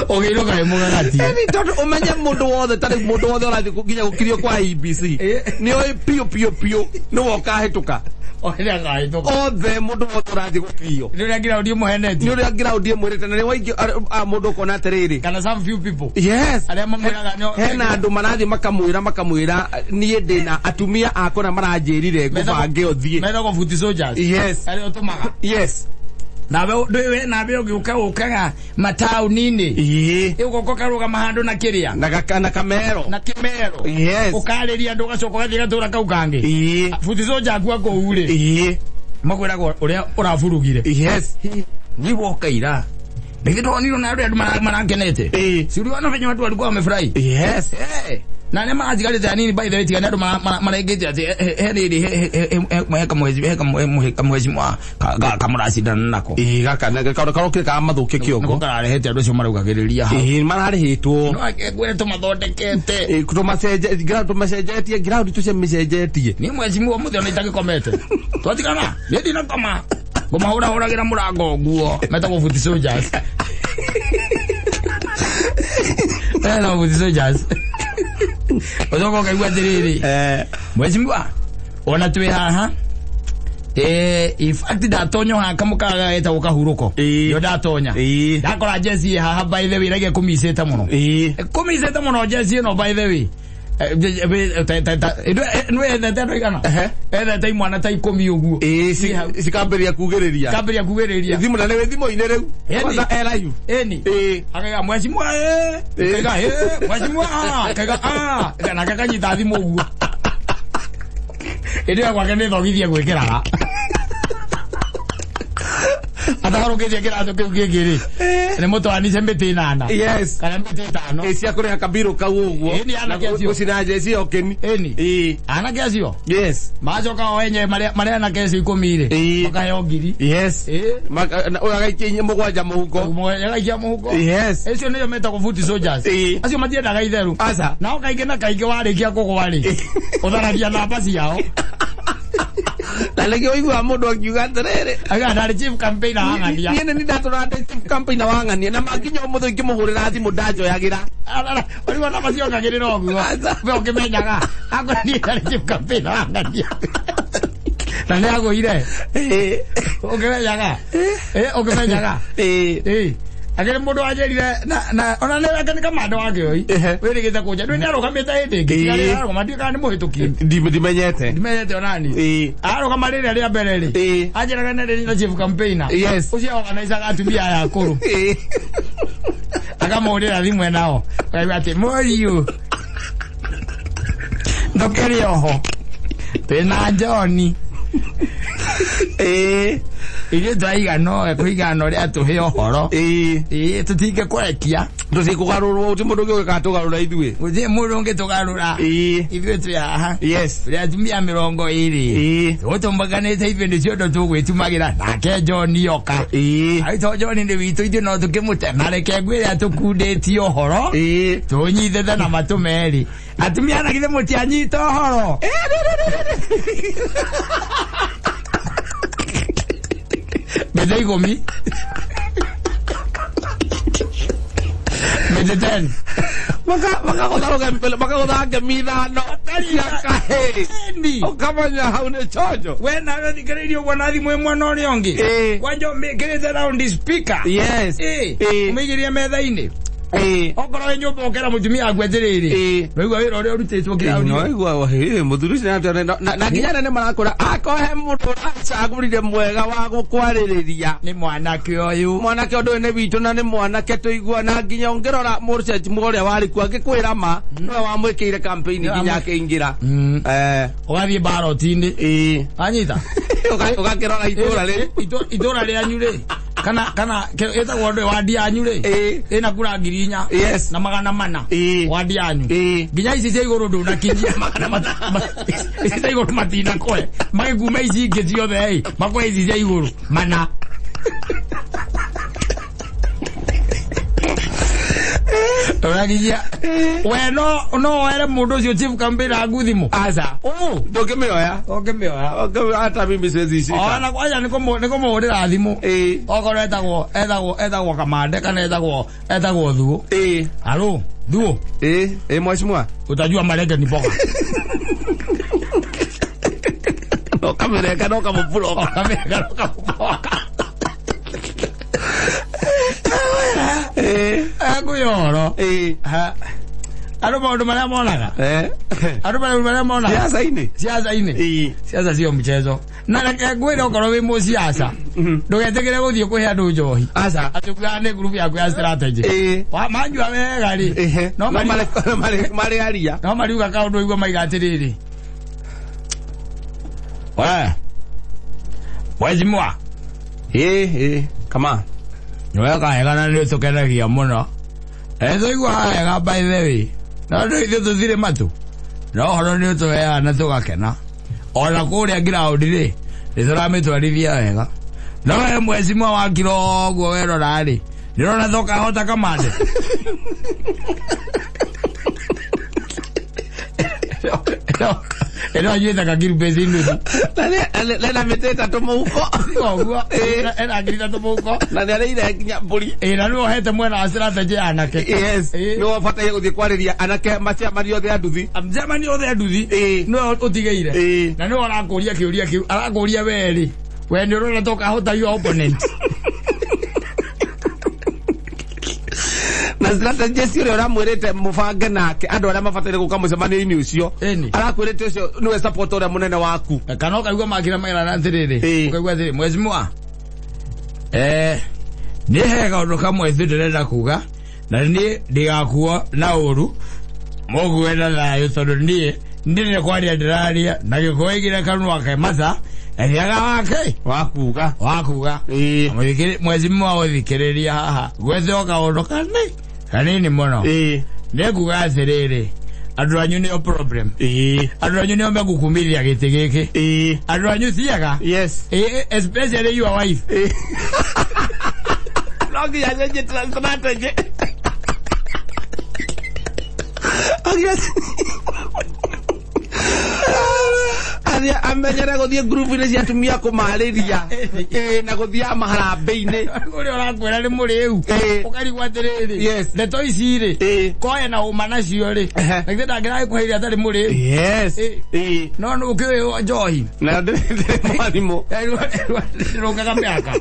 Ũgĩirwo kaĩ mũgagatie. Ĩni tondũ ũmenye mũndũ wothe tarĩ mũndũ wothe ũrathiĩ nginya gũkirio kwa IEBC. Ĩĩ. Nĩ oĩ biũ biũ biũ nĩwe ũkahĩtũka. Ũrĩa akahĩtũka. Othe mũndũ wothe ũrathiĩ gũkirio. Nĩ ũrĩa ground ĩmũhenetie. Nĩ ũrĩa ground ĩmwĩrĩte na nĩ waingĩ mũndũ ũkona atĩrĩrĩ. Kana some few people. Yes. Arĩa mamwĩraga nĩ Hena andũ marathiĩ makamwĩra niĩ ndĩna atumia akwa na maranjĩrire ngũbange ũthiĩ. Metagwo foot soldiers. Yes. Arĩa ũtũmaga. Yes. Nawe ndũĩ nawe ũgĩũka ũkaga mataũni-inĩ. Ĩĩ. Ũgoka ũkarũgama handũ na kĩrĩa. Na gaka na kamero. Na kĩmero. Yes. Ũkarĩria andũ ũgacoka ũgathiĩ gatũra kau kangĩ. Ĩĩ. Foot soldier akua kũu rĩ. Ĩĩ. Makwĩraga ũrĩa ũraburugire. Yes. Ni woka ira. Nĩgĩ tuonirwo na arĩa andũ marakenete. Ĩĩ. Si uliona venye watu walikuwa wamefurahi? Yes. Eh. Na arĩa maratigarĩte anini by the way tiga nĩ andũ maraingĩte atĩ he rĩrĩ he kamwecimwa kamũracindana nako. Ĩĩ gaka karokire ka mathũkie Nĩko kĩongo. kararehete andũ acio maraugagĩrĩria hau. Ĩĩ mararĩhĩtwo. No ngwĩre tũmathondekete. Ĩĩ tũmacenjetie ground tũmacenjetie ground tũcemĩcenjetie. Niĩ mheshimiwa ũmũthĩ ona itagĩkomete. Twatigana niĩ ndinakoma. Ngũmahũrahũragĩra mũrango ũguo metagwo foot soldiers. Metagwo foot soldiers. Ũcoka ũkaigua atĩrĩrĩ. Mheshimiwa ona twĩ haha in fact ndatonya haha kamũkaga getagwo kahurũko. Ĩĩ. Nĩo ndatonya. Ĩĩ. Ndakora jezi ĩ haha by the way iragia kũmicĩte mũno. Ĩĩ. Kũmicĩte mũno jezi ĩno by the way. Nĩwethete andũ aigana? Ehe. Ethete imwana ta 10 ũguo. Ĩĩ cikambĩrĩria kugĩrĩria. Kambĩrĩria kugĩrĩria. Thimũ na nĩwe thimũ-inĩ rĩu. Ĩni. Kwanza e live. Ĩni. Ĩĩ. Akaiga mheshimiwa ĩ. Ĩĩ. Kaiga ĩ mheshimiwa a. Kaiga a. Nake akanyita thimũ ũguo. Ĩndĩ ĩyo gwake nĩ thogithie gwĩkĩraga. Atagarũkĩtie kĩratũ kĩu kĩngĩ rĩ. Nĩ mũtwanice mĩtĩ 8. Yes. Kana mĩtĩ 5. Ĩĩ cia kũrĩha kabirũ kau ũguo. Ĩni anake acio. Gũcina jeci ĩyo kĩni. Ĩni. Ĩĩ. Anake acio. Yes. Macoka o enyewe marĩa anake acio 10 rĩ. Ĩĩ. Makaheo 1,000. Yes. Ĩĩ. Ũyũ agaikia 7 mũhuko. Agaikia mũhuko. Yes. Acio nĩo metagwo foot soldiers. Ĩĩ. Acio matiendaga itherũ. Aca. Nao kaingĩ na kaingĩ warĩkia kũgwa rĩ. Ũtharagia namba ciao. Na nĩkĩo ũiguaga mũndũ akiuga atĩrĩrĩ. Aga ndarĩ chief campaigner wa ng'ania. Niĩ nĩ ndatũraga ndĩ chief campaigner wa ng'ania na manginya ũmũthĩ ingĩmũhũrĩra thimũ ndanjoyagĩra. Ũrigwo namba ciongagĩrĩra ũguo. Aca. We ũkĩmenyaga. Akorwo niĩ ndarĩ chief campaigner wa ng'ania. Na nĩ agũire. Ĩĩ. Ũkĩmenyaga. Ũkĩmenyaga. Ĩĩ. Ĩĩ. Akĩrĩ mũndũ wanjĩrire na ona nĩ wake nĩ kamanda wa Kĩoi. Ehe. Wĩrĩgĩte kũnja. Ndũĩ nĩ arũgamĩte hĩndĩ ĩngĩ. Tiga Ĩĩ. rĩrĩa arũgama ndiũĩ kana nĩ mũhĩtũkie. Ndimenyete. Ndimenyete onani. Ĩĩ. Arũgama rĩrĩa rĩa mbere rĩ. Ĩĩ. Anjĩraga nĩ rĩrĩ na chief campaigner. Yes. Ũcio organizaga atumia aya akũrũ. Ĩĩ. Akamũhũrĩra thimũ enao. Akaigua atĩ mũriũ. Ndũkĩrĩ oho. Twĩna John. Ĩĩ. Ithuĩ twaigana ũũ kũigana ũrĩa tũhe ũhoro. Ĩĩ. Ĩĩ tũtingĩkũrekia. Tũtikũgarũrwo ti mũndũ ũngĩ ũgĩkaga tũgarũra ithuĩ. Gũtirĩ mũndũ ũngĩ tũgarũra. Ĩĩ. Ithuĩ twĩ haha. Yes. Tũrĩ atumia 20. Ĩĩ. Tũgũtũmbakanĩte ithuĩ nĩcio ũndũ tũgwĩtumagĩra nake John oka. Ĩĩ. Agĩtwo John nĩ witũ ithuĩ no tũkĩmũte na reke ngwĩre atũkundĩtie ũhoro. Ĩĩ. Tũnyitĩte na matũ merĩ. Atumia na githĩ mũtianyita ũhoro. Mĩtĩ 10. Mĩtĩ 10. Makagũtha ngemi ithano cia kahĩĩ. Endi. Ũkamenya hau nĩ chonjo. We nawe thikĩrĩirie ũguo na thimũ ĩmwe na ũrĩa ũngĩ. Ĩĩ. Kwanja ũmĩkĩrĩte round speaker. Yes. Ĩĩ. Ĩĩ. Ũmĩigĩrĩre metha-inĩ. Ĩĩ. Okorwo wĩ nyũmba ũkera mũtumia waku atĩrĩrĩ. Ĩĩ. Ndũraigua wĩra ũrĩa ũrutĩtwo kĩrauni. No igua mũthuri ũcio na nginya anene marakũra akohe mũndũ ũracagũrire mwega wa gũkwarĩrĩria. Nĩ mwanake ũyũ. Mwanake ũndũ ũyũ nĩ witũ na nĩ mwanake tũigua na nginya ũngĩrora mũcenji ũrĩa warĩ kuo angĩkwĩra ma nĩwe wamwĩkĩire campaign nginya akĩingĩra. Ũgathiĩ baroti-inĩ. Ĩĩ. Wanyita? Ũgakĩrora itũra rĩu. Itũra rĩanyu rĩ. Kana ĩtagwo ndũ wandi yanyu rĩ. Ĩĩ. Ĩna kura 4,000. Yes. Na 400. Ĩĩ. Wandi yanyu. Ĩĩ. Nginya ici cia igũrũ ndũnakinyia magana ici cia igũrũ matinakũhe. Magĩkume ici ingĩ ciothe ĩ. Makũhe ici cia igũrũ. Mana. Ũrakinyia. We no were mũndũ ũcio chief campaign aku thimũ. Aca. Ũ. Ndũngĩmĩoya. Ũngĩmĩoya. Hata mimi siwezi ishika. Ona kwanja nĩ kũmũhũrĩra thimũ. Ĩĩ. Okorwo etagwo Kamande kana etagwo Thuo. Ĩĩ. Alo, Thuo. Ĩĩ, ĩĩ mheshimiwa. Utajua marenge ni mboga. No kamĩreka no kamũburoka. Kamĩreka no kamũburoka. Ĩĩ. Ngũya ũhoro. Ĩĩ. Andũ maũndũ marĩa monaga. Andũ maũndũ marĩa monaga. Siasa-inĩ. Siasa-inĩ. Ĩĩ. Siasa sio mchezo. Na reke ngwĩre okorwo wĩ mũciaca. Ndũgetĩkĩre gũthiĩ kũhe andũ njohi. Aca. Atĩ ugaga nĩ group yaku ya strategy. Ĩĩ. Wa manyua wega rĩ. Ĩhĩ. No marĩ aria. No mariuga kaũndũ ũigua maiga atĩrĩrĩ. We. Mheshimiwa. Ĩĩ, ĩĩ. Kama. Nĩweka wega na nĩ ũtũkenagia mũno. Tũiguaga wega by the way. No ndũ ithuĩ tũtirĩ matũ. No ũhoro nĩ ũtũheaga na tũgakena. Ona kũrĩa ground rĩ, nĩ tũramĩtwarithia wega. No we mheshimiwa wakira ũguo werora rĩ, nĩũrona tũkahota Kamande. Ĩno anyuĩte kakiru pesi nuthu. Na ena mĩtĩ ĩtatũ mũhuko. Ũguo, ena 3,000 mũhuko. Na nĩ arĩire nginya mbũri. Ĩĩ, na nĩwe ũhete mwena wa strategy ya anake. Yes. Ĩĩ. Nĩwe ũbataire gũthiĩ kwarĩria anake maciamani othe a nduthi. Mcemani othe a nduthi. Ĩĩ. Nĩwe ũtigĩire. Ĩĩ. Na nĩwe ũrakũria kĩũria kĩu. Arakũria we rĩ. We nĩ ũrona tũkahota your opponent. Na strategy ũrĩa ũramwĩrĩte mũbange nake andũ arĩa mabataire gũka mũcemanio-inĩ ũcio. Ĩni. Arakwĩrĩte ũcio nĩwe support ũrĩa mũnene waku. Kana ũkaigua makĩra magerana atĩrĩrĩ. Ĩĩ. Ũkaigua atĩrĩ, mheshimiwa. Nĩ he kaũndũ kamwe ithuĩ ndĩrenda kuga na niĩ ndigakuo na ũru mũgue na thayũ tondũ niĩ ndĩrĩ kwaria ndĩraria na gĩkũyũ aigire kanua ke mata ĩrĩaga wake Wakuga. wakuga. Ĩĩ. Mheshimiwa ũthikĩrĩria haha gwethe o kaũndũ kanini mũno. Ĩĩ. Nĩ kuga atĩrĩrĩ, andũ anyu nĩo problem. Ĩĩ. Andũ anyu nĩo megũkumithia gĩtĩ gĩkĩ. Ĩĩ. Andũ anyu tiaga. Yes. Ĩĩ, especially your wife. Ĩĩ. No nginya cenjie strategy. Athiĩ amenyere gũthiĩ ngurubu-inĩ cia atumia kũmarĩria. Ĩĩ, na gũthiaga maharambĩ-inĩ. Ũrĩa ũrakwĩra nĩ mũrĩu. Ĩĩ. Ũkarigwo atĩrĩrĩ. Yes. Ndeto ici rĩ. Ĩĩ. Koe na ũma nacio rĩ. Ehe. Na githĩ ndangĩragĩkũheire atarĩ mũrĩu. Yes. Ĩĩ. Ĩĩ. No nũ ũkĩũĩ njohi. Na ndĩrĩ mwarimũ. Rũngaga mĩaka.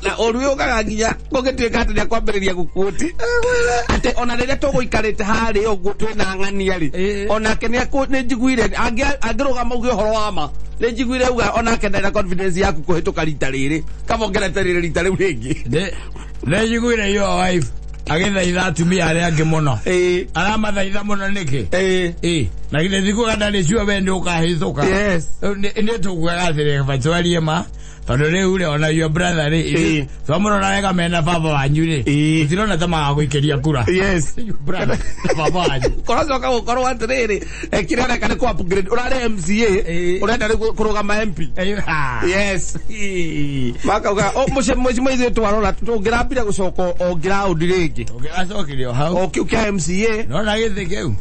Na ũru ũkaga nginya kũngĩtuĩka atĩ nĩakwambĩrĩria gũkuũti atĩ ona rĩrĩa tũgũikarĩte harĩa ũguo twĩna ng'ania rĩ, Ĩĩ. onake nĩ njiguire angĩrũgama uge ũhoro wa ma, nĩ njiguire auga onake ndarĩ na confidence yaku kũhĩtũka rita rĩrĩ, kaba ongereterire rita rĩu rĩngĩ. Ndĩnjiguire your wife agĩthaitha atumia arĩa angĩ mũno. Ĩĩ. Aramathaitha mũno nĩkĩ? Ĩĩ. Ĩĩ. Na githĩ tikuga ndarĩ sure we nĩ ũkahĩtũka. Yes. Nĩ tũkugaga atĩrĩ batwarie ma tondũ rĩu rĩ ona your brother rĩ, Ĩĩ. twamũrora wega mena baba wanyu rĩ, Ĩĩ. tũtirona ta magagũikĩria kura. Yes. Your brother na baba wanyu. Kũracoka gũkorwo atĩrĩrĩ, kĩrĩa ũreka nĩ kũ upgrade ũrarĩ MCA, Ĩĩ. ũrenda rĩu kũrũgama MP. Ĩĩ, ah. Yes. Ĩĩ. Makauga o mũciĩ mũciĩ ithuĩ twarora tũngĩrambire gũcoka o ground rĩngĩ, Ũngĩgacokire o hau. o kĩu kĩa MCA. Nona gĩthĩ kĩu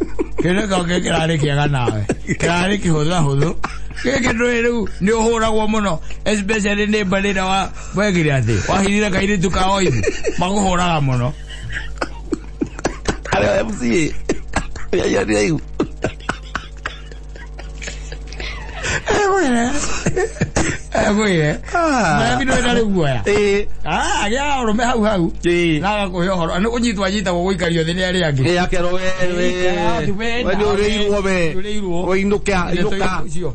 kĩu nĩkĩo kĩrarĩ kĩega nawe, kĩrarĩ kĩhũthahũthũ. Gĩkĩ ndũĩ rĩu nĩ ũhũragwo mũno, especially nĩ mbarĩ ĩrĩa wekire atĩ wahithire kairĩtu ka oibu, makũhũraga mũno. Arĩa MCA ya rĩu. Egwĩre marabi ndũĩ na rĩu guoya. Ĩĩ. Agĩaga ũrũme hau hau. Ĩĩ. Na agakũhe ũhoro nĩ kũnyitwo anyitagwo gũikario thĩ nĩ arĩa angĩ. Ĩĩ, akerwo we we we we nĩ ũrĩirwo we. Ũrĩirwo. We inũka inũka. Ũcio.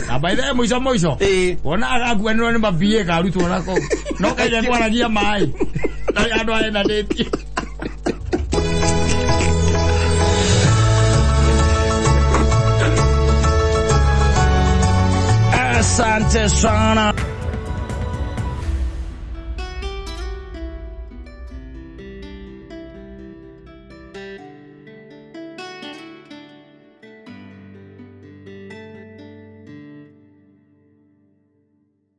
Na by the way, mũico mũico Ĩĩ. wona agakuanĩrwo nĩ mabie karutwo nako no kaire kwaragia maĩ na andũ aendanĩtie. Asante sana.